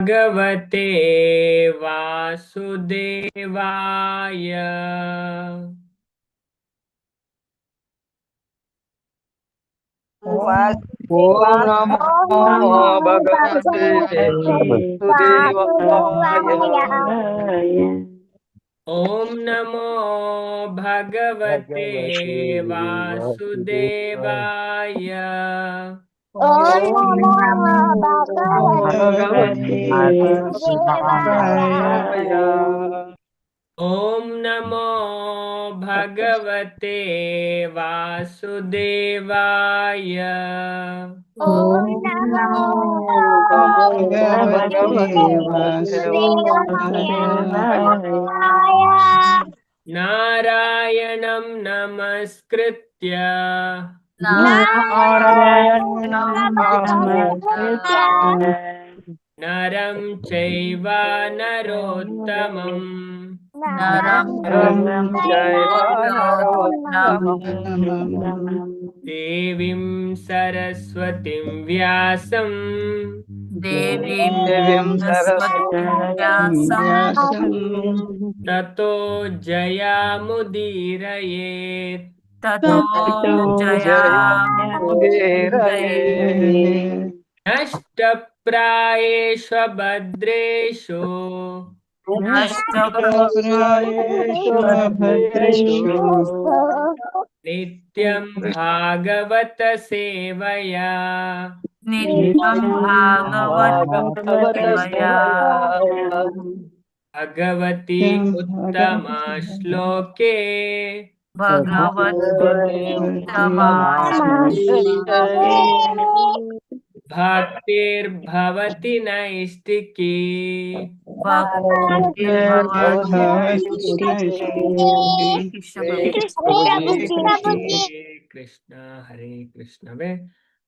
ಭಗವತೆ ವಾಸುದೇವಾಯ. ಓಂ ನಮೋ ಭಗವತೆ ವಾಸುದೇವಾಯ. ಓಂ ನಮೋ ಭಗವತೆ ವಾಸುದೇವಾಯ. ಓಂ ನಮೋ ಭಗವತೆ ವಾಸುದೇವಾಯ. ಓಂ ನಮೋ ಭಗವತೆ ವಾಸುದೇವಾಯ. ಓಂ ನಮೋ ಭಗವತೆ ವಾಸುದೇವಾಯ. ನಾರಾಯಣಂ ನಮಸ್ಕೃತ್ಯ ನಾರಾಯಣಂ ನಮಸ್ಕೃತ್ಯ ನರಂ ಚೈವ ನರೋತ್ತಮಂ ನರಂ ಚೈವ ನರೋತ್ತಮಂ ದೇವಿಂ ಸರಸ್ವತಿಂ ವ್ಯಾಸಂ ದೇವೀಂ ದೇವೀಂ ಸರಸ್ವತಿಂ ವ್ಯಾಸಂ ತತೋ ಜಯಮುದೀರಯೇತ್. ತತೋ ಜಯಮುದೀರಯೇತ್. ನಷ್ಟಪ್ರಾಯೇಷು ಭದ್ರೇಷು ನಷ್ಟಪ್ರಾಯೇಷು ಭದ್ರೇಷು ನಿತ್ಯಂ ಭಾಗವತ ಸೇವಯಾ ನಿತ್ಯಂ ಭಾಗವತ ಭಾಗವತ ಸೇವಯಾ ಸೇವಯಾ ಭಗವತಿ ಉತ್ತಮ ಶ್ಲೋಕೆ ಭಗವತಿ ಉತ್ತಮ ಭಕ್ತಿರ್ಭವತಿ ನೈಷ್ಟಿಕಿ. ಕೃಷ್ಣ ಪ್ರಭು. ಹರೇ ಕೃಷ್ಣ ಹರೇ ಕೃಷ್ಣವೇ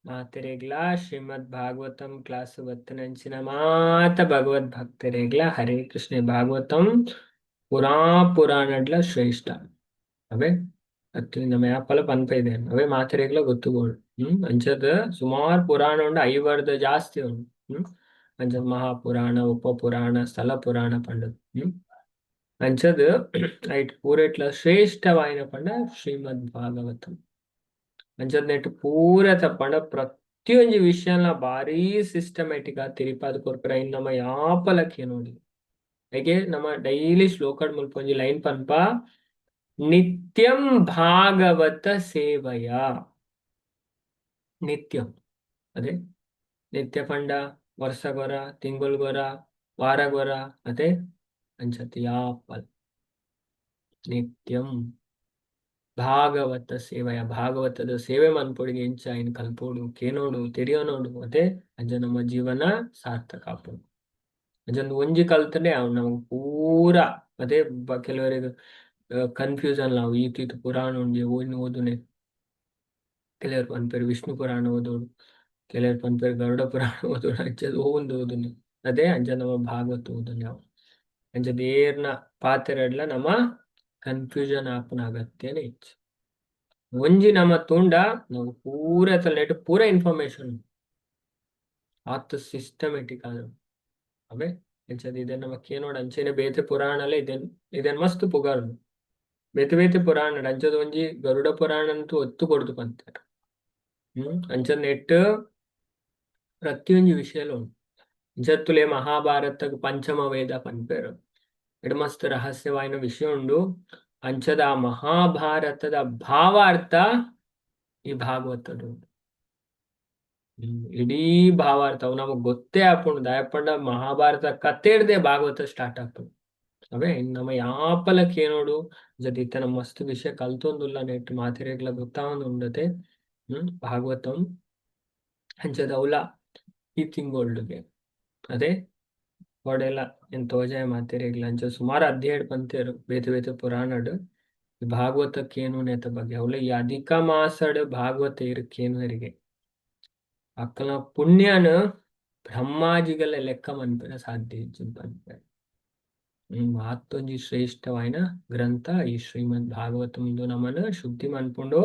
ಮಾತೆರೆಗ್ಲಾ ಶ್ರೀಮದ್ ಭಾಗವತಂ ಕ್ಲಾಸ್ ಬತ್ತನಂಚಿನ ಮಾತ ಭಗವದ್ ಭಕ್ತರೆಗ್ಲ ಹರೇ ಕೃಷ್ಣ. ಭಾಗವತಂ ಪುರಾ ಪುರಾಣಡ್ಲ ಶ್ರೇಷ್ಠ ಅವೇ ಅತ್ತು ನಮ್ಮ ಯಾಪಲ ಪನ್ಪೈದೆ ಅವೇ ಮಾತೆರೆಗ್ಲ ಗೊತ್ತುಗೋಳು. ಅಂಚದ ಸುಮಾರು ಪುರಾಣ ಉಂಡು, ಐವರ್ದ ಜಾಸ್ತಿ ಉಂಡು. ಅಂಚ ಮಹಾಪುರಾಣ, ಉಪಪುರಾಣ, ಸ್ಥಳ ಪುರಾಣ ಪಂಡದು. ಅಂಚದ ಐಟ್ ಪೂರೆಟ್ಲ ಶ್ರೇಷ್ಠವಾಯಿನ ಪಂಡ ಶ್ರೀಮದ್ ಭಾಗವತಂ. ಅಂಚದ ನೆಟ್ ಪೂರ ತಪ್ಪಂಡ ಪ್ರತಿಯೊಂಜಿ ವಿಷಯನ ಭಾರೀ ಸಿಸ್ಟಮ್ಯಾಟಿಕ್ ಆ ತಿರಿಪಾದ ಕೊರ್ಪರ ಇನ್ ನಮ್ಮ ಯಾಪಲಕ್ಕೆ ನೋಡಿ. ಹೇಗೆ ನಮ್ಮ ಡೈಲಿ ಶ್ಲೋಕಡ್ ಮುಲ್ಪ ಒಂಜಿ ಲೈನ್ ಪನ್ಪ, ನಿತ್ಯಂ ಭಾಗವತ ಸೇವಯ. ನಿತ್ಯಂ ಅದೇ ನಿತ್ಯ ಪಂಡ ವರ್ಷಗೊರ, ತಿಂಗುಲ್ಗೊರ, ವಾರಗೊರ, ಅದೇ ಅಂಚತ್ ಯಾಪಲ್ ನಿತ್ಯಂ ಭಾಗವತ ಸೇವೆಯ ಭಾಗವತದ ಸೇವೆ ಮನ್ಪೊಡಿಗೆ ಇಂಚ ಇನ್ ಕಲ್ಪೋಡು, ಕೇನೋಡು, ತೆರಿಯೋನೋಡು, ಅದೇ ಅಂಚ ನಮ್ಮ ಜೀವನ ಸಾರ್ಥಕ ಆಪುಂಡು. ಅಂಚಂದು ಒಂಜಿ ಕಲ್ತನೆ ಅವ್ ನಮಗೆ ಪೂರ ಅದೇ ಕೆಲವರಿಗೆ ಕನ್ಫ್ಯೂಷನ್ ನಾವು ಈತ್ ಈತ್ ಪುರಾಣ ಉಂಡು ಓದಿನ ಓದುನೆ. ಕೆಲವರು ಪನ್ಪೆರ್ ವಿಷ್ಣು ಪುರಾಣ ಓದೋಡು, ಕೆಲವರು ಪನ್ಪೆರ್ ಗರುಡ ಪುರಾಣ ಓದೋಡು, ಅಂಚ ಓಂದು ಓದುನೆ. ಅದೇ ಅಂಚ ನಮ್ಮ ಭಾಗವತ ಓದುನೆ ಅವು. ಅಂಚ ದೇರ್ನ ಪಾತೆರಡ್ಲ ನಮ್ಮ ಕನ್ಫ್ಯೂಷನ್ ಆಪುನ ಅಗತ್ಯನೇ ಇಜ್ಜಿ. ಒಂಜಿ ನಮ್ಮ ತೂಂಡ ನಾವು ಪೂರ ತಲೆಟ್ ಪೂರ ಇನ್ಫಾರ್ಮೇಶನ್ ಆತ್ ಸಿಸ್ಟಮೆಟಿಕ್ ಆದ ಅವೇ. ಅಂಚದ ಇದನ್ನ ನಮ್ಮ ಕೇನೋಡು. ಅಂಚೆನೆ ಬೇತೆ ಪುರಾಣಲೆ ಇದನ್ ಇದನ್ ಮಸ್ತ್ ಪುಗಾರು ಬೇತೆ ಬೇತೆ ಪುರಾಣ. ಅಂಚದ ಒಂಜಿ ಗರುಡ ಪುರಾಣ ಅಂತೂ ಒತ್ತು ಕೊಡ್ದು ಪಂತಾರೆ. ಅಂಚದ ನೆಟ್ ಪ್ರತಿಯೊಂಜಿ ವಿಷಯಲು ಉಂಡು. ಅಂಚತ್ತುಲೆ ಮಹಾಭಾರತಗ್ ಪಂಚಮ ವೇದ ಪನ್ಪೆರ್. ಎಡ್ ಮಸ್ತ್ ರಹಸ್ಯವಾಯಿನ ವಿಷಯ ಉಂಡು. ಅಂಚದ ಆ ಮಹಾಭಾರತದ ಭಾವಾರ್ಥ ಈ ಭಾಗವತಡು ಉಂಡು. ಇಡೀ ಭಾವಾರ್ಥ ಅವು ನಮಗ್ ಗೊತ್ತೇ ಆಪುಂಡು. ದಾಯಪಂಡ ಮಹಾಭಾರತ ಕತೆ ಹಿಡ್ದೆ ಭಾಗವತ ಸ್ಟಾರ್ಟ್ ಆಪುಂಡು. ಅವೇ ನಮ್ಮ ಯಾಪಲಕ್ಕೆ ನೋಡು ಜೊತೆ ಇತ್ತ ನಮ್ಮ ಮಸ್ತ್ ವಿಷಯ ಕಲ್ತೊಂದುಲ್ಲ ನೆಟ್ ಮಾತೆರೆಗ್ಲ ಗೊತ್ತಾವೊಂದು ಉಂಡತೆ. ಭಾಗವತಂ ಅಂಚದ ಅವಲ ಈ ತಿಂಗೊಳ್ಳುಗೆ ಅದೇ ಒಡೆಲ ಏನ್ ತೋಜಾಯ ಮಾತೆರೆಗ್ಲ. ಅಂಚ ಸುಮಾರು ಅಧ್ಯಾಯ ಪಂತೇರು ಬೇತೆ ಬೇತೆ ಪುರಾಣಡ್ ಭಾಗವತಕ್ಕೇನು ನೇತ ಬಗ್ಗೆ. ಅವಲ ಈ ಅಧಿಕ ಮಾಸಡ್ ಭಾಗವತ ಇರಕ್ಕೇನು ಹೆರಿಗೆ ಅಕ್ಕನ ಪುಣ್ಯನ ಬ್ರಹ್ಮಾಜಿಗಳ ಲೆಕ್ಕ ಮನ್ಪೆರ ಸಾಧ್ಯ ಇಜ್ಜಿ ಪನ್ಪೆ. ಆತ್ತೊಂಜಿ ಶ್ರೇಷ್ಠವಾಯಿನ ಗ್ರಂಥ ಈ ಶ್ರೀಮದ್ ಭಾಗವತಂದು ನಮನ ಶುದ್ಧಿ ಮನ್ಪುಂಡು.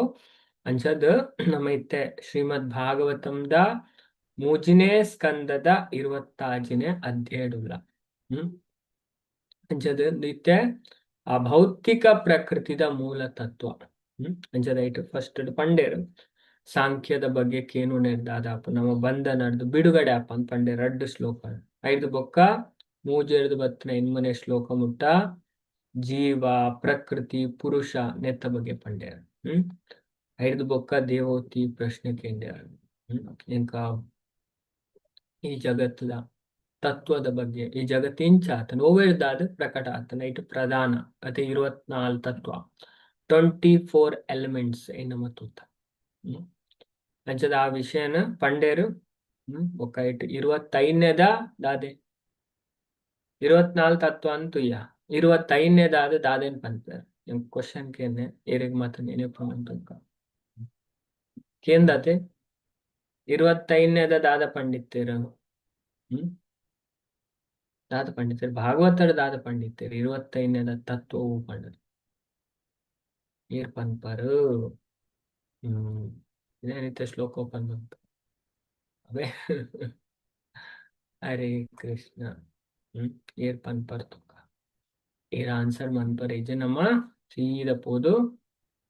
ಅಂಚದ್ ನಮ್ಮ ಇತ್ತೆ ಶ್ರೀಮದ್ ಭಾಗವತಂದ ಮೂಜಿನೇ ಸ್ಕಂದದ 26ನೇ ಅಧ್ಯಾಯಡುಲ್ಲ. ಅಂಚದ ಇತ್ತೆ ಆ ಭೌತಿಕ ಪ್ರಕೃತಿದ ಮೂಲ ತತ್ವ. ಅಂಚದ ಐಟ್ ಫಸ್ಟ್ ಪಂಡೇರು ಸಾಂಖ್ಯದ ಬಗ್ಗೆ ಕೇನು ನೆರ್ದಾದಪ್ಪ ನಮ್ಮ ಬಂಧನರ್ದು ಬಿಡುಗಡೆ ಅಪ್ಪ ಅಂತ ಪಂಡೇರು ರಡ್ಡು ಶ್ಲೋಕ. ಐದು ಬೊಕ್ಕ ಮೂಜೆರ್ದು ಬತ್ತಿನ ಇನ್ಮನೆ ಶ್ಲೋಕ ಮುಟ್ಟ ಜೀವ ಪ್ರಕೃತಿ ಪುರುಷ ನೆತ್ತ ಬಗ್ಗೆ ಪಂಡೇರು. ಐದು ಬೊಕ್ಕ ದೇವೋತಿ ಪ್ರಶ್ನೆ ಕೇಂದ್ರ ಇಂಕ ಈ ಜಗತ್ತದ ತತ್ವದ ಬಗ್ಗೆ, ಈ ಜಗತ್ತಿಂಚ ಆತನ ಓವೇರ್ದಾದ ಪ್ರಕಟ ಆತನ ಇಟ್ಟು ಪ್ರಧಾನ ಅದೇ 24 ತತ್ವ, 24 ಎಲಿಮೆಂಟ್ಸ್ ಎನ್ನುವ ತೂತ. ಅಂಚದ ಆ ವಿಷಯನ ಪಂಡೇರು. ಬೊಕ್ಕ ಇಟ್ಟು 25ನೇದ ದಾದೆ 24 ತತ್ವ ಅಂತುಯ್ಯ 25ನೇದಾದ ದಾದೇನ್ ಪಂತಾರೆ ಕ್ವಶನ್ ಕೇನೆ ಏರೆಗ್ ಮಾತ್ರ ನೆನಪು ಅಂತ ಕೇಂದಾತೆ 25ನೇದ ದಾದ ಪಂಡಿತರು. ದಾದ ಪಂಡಿತರು ಭಾಗವತರ ದಾದ ಪಂಡಿತರು 25ನೇದ ತತ್ವವು ಪಂಡರು ಏರ್ ಪನ್ಪರು. ಇದೇನಿತ್ತೆ ಶ್ಲೋಕ ಓಪನ್ ಅವೇ. ಹರೇ ಕೃಷ್ಣ. ಏರ್ ಪನ್ಪರ್ ತುಕ್ಕ ಏರ್ ಆನ್ಸರ್ ಮನ್ಪರ್ ಇಜ್ಜೆ ನಮ್ಮ ಸೀದ ಪೋದು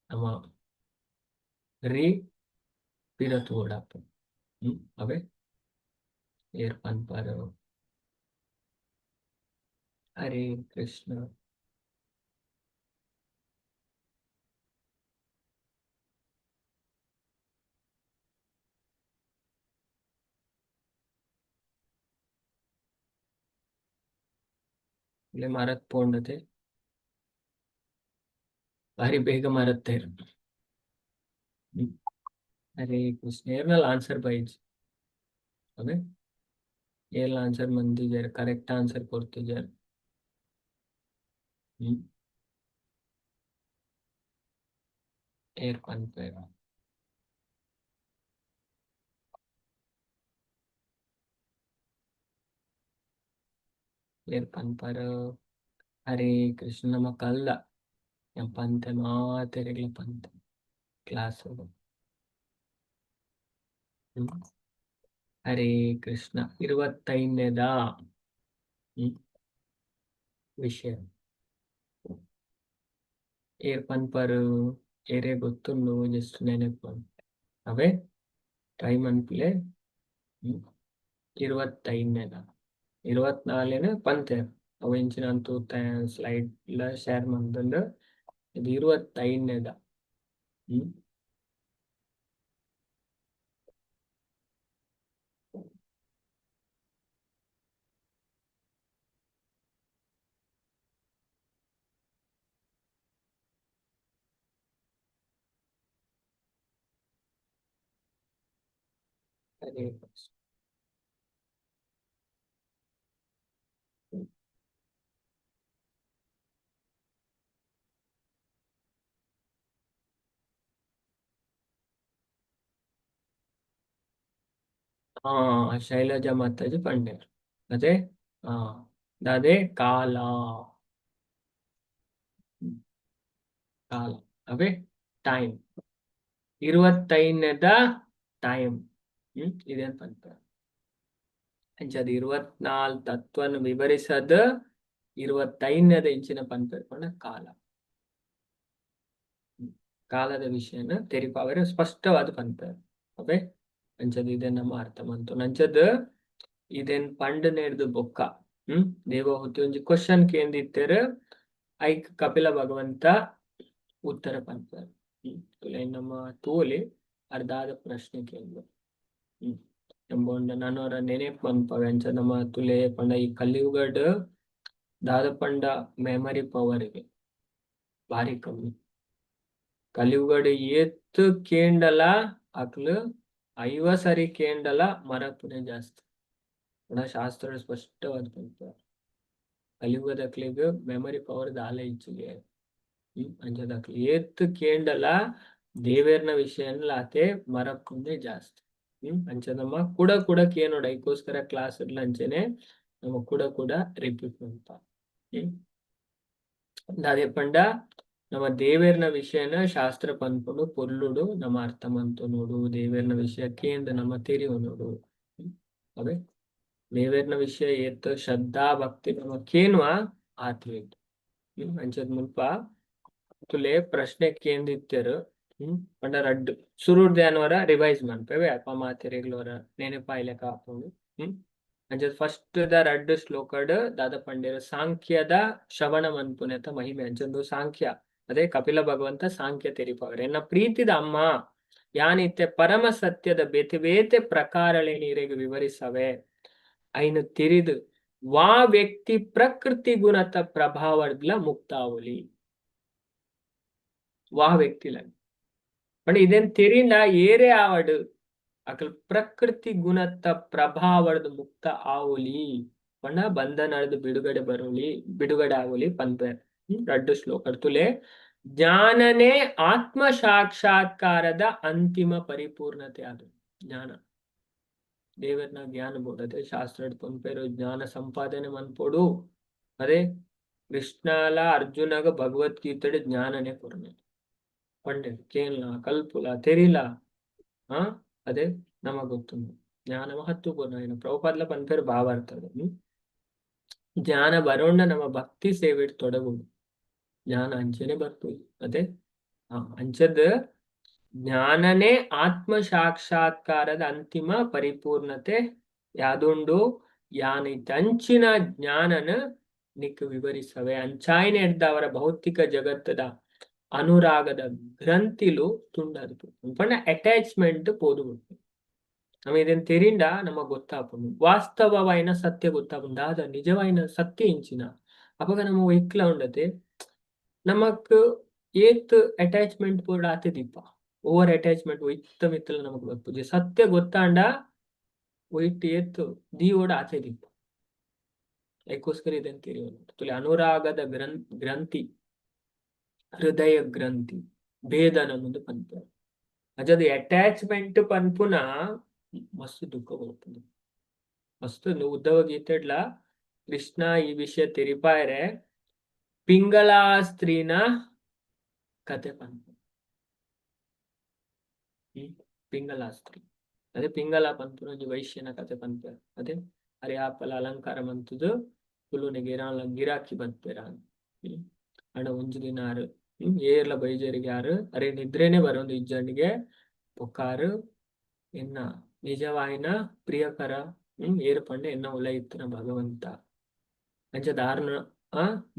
ನಮ್ಮ ರಿ ಪಿರತೋಡಪ್ಪ. ಅವೇ ಏರ್ ಪನ್ಪರ್. ಹರೇ ಕೃಷ್ಣ. ಇಲ್ಲಿ ಮರತ್ ಪೋಂಡತೆ ಭಾರಿ ಬೇಗ ಮರತ್ತೇರು. ಹರೇ ಕೃಷ್ಣ. ಏರ್ನಲ್ ಆನ್ಸರ್ ಬೈಜ್ ಅವೇ ಏರ್ಲ ಆನ್ಸರ್ ಮಂದಿಜಾರ್ ಕರೆಕ್ಟ್ ಆನ್ಸರ್ ಕೊಡ್ತಿದ್ದಾರೆ. ಏರ್ ಪನ್ಪೇರ. ಏರ್ ಪನ್ಪರ್. ಹರೇ ಕೃಷ್ಣ. ನಮ್ಮ ಕಲ್ಲ ಪಂತೆ ಮಾತೆರೆಗ್ಲ ಪಂತೆ ಕ್ಲಾಸ್. ಹರೇ ಕೃಷ್ಣ. 25ನೇದ ವಿಷಯ ಏರ್ ಪನ್ಪರ್ ಏರೇ ಗೊತ್ತುಂಡು ಜಸ್ಟ್ ನೆನಪು ಅವೇ ಟ್ರೈ ಮನ್ಪುಲೆ. 25ನೇದ 24ನೇ ಪಂತೆ ಅವು ಇಂಚಿನ ಅಂತೂ ಸ್ಲೈಡ್ ಎಲ್ಲ ಶೇರ್ ಮಂತಂದು ಇದು 25ನೇದ. ಹರೇ ಕೃಷ್ಣ. ಹಾ ಶೈಲಜಾ ಮಾತಾಜಿ ಪಂಡೇರ್ ಅದೇ. ಹಾ ಅದೇ ಕಾಲ ಕಾಲ ಅವೇ ಟೈಮ್ 25ನೇದ ಟೈಮ್. ಇದೇನ್ ಪನ್ಪ ಅಂಚದ 24 ತತ್ವನ ವಿವರಿಸದ 25ನೇದ ಇಂಚಿನ ಪನ್ಪೆರ್ ಕಾಲ. ಕಾಲದ ವಿಷಯನ ತೆರಿಪಾವರೆ ಸ್ಪಷ್ಟವಾದ ಪನ್ಪೆರ್ ಅವೇ. ಅಂಚದ ಇದೇ ನಮ್ಮ ಅರ್ಥ ಮಂತು ನಂಚದ ಇದೇನ್ ಪಂಡ್ ನೇರ್ದು ಬೊಕ್ಕ. ದೇವಹುತಿ ಒಂಜಿ ಕ್ವಶನ್ ಕೇಂದಿತ್ತೇರ್ ಐಕ್ ಕಪಿಲ ಭಗವಂತ ಉತ್ತರ ಪನ್ಪೆರ್. ನಮ್ಮ ತೋಲಿ ಅರ್ಧಾದ ಪ್ರಶ್ನೆ ಕೇಂದ್ರ. ಎಂಬೊಂಡ ನನೊರ ನೆನೆಪು ಪನ್ಪವೆ ಅಂಚ ನಮ್ಮ ತುಲೆ ಪಂಡ ಈ ಕಲಿಯುಗಡ್ ದಾದ ಪಂಡ ಮೆಮೊರಿ ಪವರ್ ಭಾರಿ ಕಮ್ಮಿ. ಕಲಿಯುಗಡ್ ಏತ್ ಕೇಂಡಲ ಅಕ್ಲು 50 ಸರಿ ಕೇಂಡಲ ಮರಪುನೆ ಜಾಸ್ತಿ. ಪಂಡ ಶಾಸ್ತ್ರ ಸ್ಪಷ್ಟವಾದ ಪನ್ಪ ಕಲಿಯುಗದಕ್ಲೆಗ್ ಮೆಮೊರಿ ಪವರ್ ದಾಲ ಇಜ್ಜಿಗೆ. ಅಂಚದಕ್ಲು ಏತ್ ಕೇಂಡಲ ದೇವೇರ್ನ ವಿಷಯನ್ಲ ಆತೆ ಮರಪುನೆ ಜಾಸ್ತಿ. ಅಂಚ ನಮ್ಮ ಕೂಡ ಕೂಡ ಕೇನೋಡ ಐಕೋಸ್ಕರ ಕ್ಲಾಸ್ ಇರ್ಲ ಅಂಚನೆ ನಮ್ಮ ಕೂಡ ಕೂಡ ರಿಪೀಟ್ ಮನ್ಪ. ದಾದೆ ಪಂಡ ನಮ್ಮ ದೇವೇರ್ನ ವಿಷಯನ ಶಾಸ್ತ್ರ ಪನ್ಪುಂಡು ಪೊರ್ಲುಡು ನಮ್ಮ ಅರ್ಥ ಮಂತು ನೋಡು ದೇವೇರ್ನ ವಿಷಯ ಕೇಂದ್ರ ನಮ್ಮ ತೆರಿವು ನೋಡು. ಅವೇ ದೇವೆರ್ನ ವಿಷಯ ಏತ್ ಶ್ರದ್ಧಾ ಭಕ್ತಿ ನಮ್ಮ ಕೇನುವ ಆತ್ಮೀಯ. ಅಂಚದ ಮುಲ್ಪ ತುಲೆ ಪ್ರಶ್ನೆ ಕೇಂದಿತ್ತೆರು. ಪಂಡ ರಡ್ಡ್ ಸುರುಡ್ ಧ್ಯಾನವರ ರಿವೈಸ್ ಮನ್ಪೆವೆ ಅಪ್ಪ ಮಾತೆರೆಗ್ಲವರ ನೆನಪಾಯ್ಲೆಕ ಆಪುಂಡು. ಅಂಚ ಫಸ್ಟ್ the ರಡ್ಡ್ ಶ್ಲೋಕಡ್ ದಾದ ಪಂಡೆರ್ ಸಾಂಖ್ಯದ ಶ್ರವಣ ಮನ್ಪುನೆತ ಮಹಿಮೆ. ಅಂಚಂದು ಸಾಂಖ್ಯ ಅದೇ ಕಪಿಲ ಭಗವಂತ ಸಾಂಖ್ಯ ತೆರಿಪವರೆ ಎನ್ನ ಪ್ರೀತಿದ ಅಮ್ಮ ಯಾನಿತ್ತೆ ಪರಮ ಸತ್ಯದ ಬೇತೆ ಬೇತೆ ಪ್ರಕಾರಳೆ ನೀರೆಗ್ ವಿವರಿಸವೆ. ಐನು ತಿರಿದು ವಾ ವ್ಯಕ್ತಿ ಪ್ರಕೃತಿ ಗುಣತ ಪ್ರಭಾವಡ್ಲ ಮುಕ್ತಾವಲಿ ವಾ ವ್ಯಕ್ತಿಲ. ಪಂಡ ಇದೇನ್ ತೆರಿಂಡ ಏರೇ ಆವಡ್ ಅಕಲ್ ಪ್ರಕೃತಿ ಗುಣತ ಪ್ರಭಾವಡ್ದು ಮುಕ್ತ ಆವೊಲಿ ಪಂಡ ಬಂಧನಡ್ದು ಬಿಡುಗಡೆ ಬರೋಲಿ ಬಿಡುಗಡೆ ಆವೊಲಿ ಪನ್ಪೆ. ರಡ್ಡು ಶ್ಲೋಕ ತುಲೆ ಜ್ಞಾನನೇ ಆತ್ಮ ಸಾಕ್ಷಾತ್ಕಾರದ ಅಂತಿಮ ಪರಿಪೂರ್ಣತೆ. ಅದು ಜ್ಞಾನ ದೇವರ್ನ ಜ್ಞಾನ ಬೋಡದೆ ಶಾಸ್ತ್ರ ಪನ್ಪೇರು ಜ್ಞಾನ ಸಂಪಾದನೆ ಮನ್ಪೊಡು. ಅದೇ ಕೃಷ್ಣಲ ಅರ್ಜುನಗ ಭಗವದ್ಗೀತೆಡ್ ಜ್ಞಾನನೇ ಕೊರ್ನೆ ಪಂಡೆ ಕೇನ್ಲ ಕಲ್ಪುಲ ತೆರಿಲ. ಅದೇ ನಮಗ್ ಗೊತ್ತುಂಡು ಜ್ಞಾನ ಮಹತ್ವಪೂರ್ಣ. ಪ್ರಭುಪಾದ್ಲ ಪನ್ಪೇರು ಭಾವಾರ್ಥದ ಜ್ಞಾನ ಬರೋಂಡ ನಮ್ಮ ಭಕ್ತಿ ಸೇವೆ ತೊಡಗುಡು ಜ್ಞಾನ ಅಂಚನೆ ಬರ್ತದೆ. ಅದೇ ಅಂಚದ ಜ್ಞಾನನೇ ಆತ್ಮ ಸಾಕ್ಷಾತ್ಕಾರದ ಅಂತಿಮ ಪರಿಪೂರ್ಣತೆ ಯಾದುಂಡು. ಯಾನಿತ್ ಅಂಚಿನ ಜ್ಞಾನನ ನಿಕ್ ವಿವರಿಸವೆ. ಅಂಚಾಯಿನ ಎಡ್ದವರ ಭೌತಿಕ ಜಗತ್ತದ ಅನುರಾಗದ ಗ್ರಂಥಿಲು ತುಂಡಾದು ಪಂಡ ಅಟ್ಯಾಚ್ಮೆಂಟ್ ಪೋದು. ನಮ ಇದನ್ ತೆರಿಂಡ ನಮಗ್ ಗೊತ್ತಾಪುಂಡು ವಾಸ್ತವವಾಯಿನ ಸತ್ಯ ಗೊತ್ತಾಪುಂಡು ದಾದ ನಿಜವಾಯಿನ ಸತ್ಯ ಇಂಚಿನ. ಅಪಗ ನಮ್ಮ ಒಯ್ಕ್ಲ ಉಂಡತೆ ನಮಕ್ ಏತ್ ಅಟ್ಯಾಚ್ಮೆಂಟ್ ಪೂರ ಆತೆ ದೀಪ ಓವರ್ ಅಟ್ಯಾಚ್ಮೆಂಟ್ ಒಯ್ತ ಮಿತ್ತಲ ನಮಕ್ ಬರ್ಪುಜಿ. ಸತ್ಯ ಗೊತ್ತಾಂಡ ಒಯ್ಟ್ ಏತ್ ದೀವೋಡ ಆತೆ ದೀಪ ಅದಕ್ಕೋಸ್ಕರ ಇದನ್ ತುಲೆ ಅನುರಾಗದ ಗ್ರಂಥಿ ಹೃದಯ ಗ್ರಂಥಿ ಭೇದನ ಮುಂದೆ ಪನ್ಪೆ. ಅಜದ ಅಟ್ಯಾಚ್ಮೆಂಟ್ ಪನ್ಪುನ ಮಸ್ತ್ ದುಃಖ ಕೊಡ್ತದೆ ಮಸ್ತ್. ಉದ್ಧವ ಗೀತೆಡ್ಲ ಕೃಷ್ಣ ಈ ವಿಷಯ ತೆರಿಪಾಯರೆ ಪಿಂಗಳಾ ಸ್ತ್ರೀನ ಕತೆ ಪನ್ಪು. ಪಿಂಗಳಾ ಸ್ತ್ರೀ ಅದೇ ಪಿಂಗಳ ಪನ್ಪುನ ಒಂಜಿ ವೈಶ್ಯನ ಕತೆ ಪನ್ಪೆ. ಅದೇ ಅರೆ ಆಪಲ ಅಲಂಕಾರ ಮಂತುದು ಕುಲುನೆ ಗಿರಾಲ ಗಿರಾಕಿ ಬತ್ಪೆರ ಅಡ ಒಂಜಿ ದಿನ ಆರು ಏರ್ಲ ಬೈಜರಿಗೆ ಆರು ಅರೆ ನಿದ್ರೆನೆ ಬರೋದು ಇಜ್ಜಂಡಿಗೆ ಪೊಕ್ಕಾರು ಎನ್ನ ನಿಜವಾಯಿನ ಪ್ರಿಯಕರ ಏರು ಪಂಡೆ ಎನ್ನ ಉಲಯಿತ್ತಿನ ಭಗವಂತ ಅಂಚ ದಾರುಣ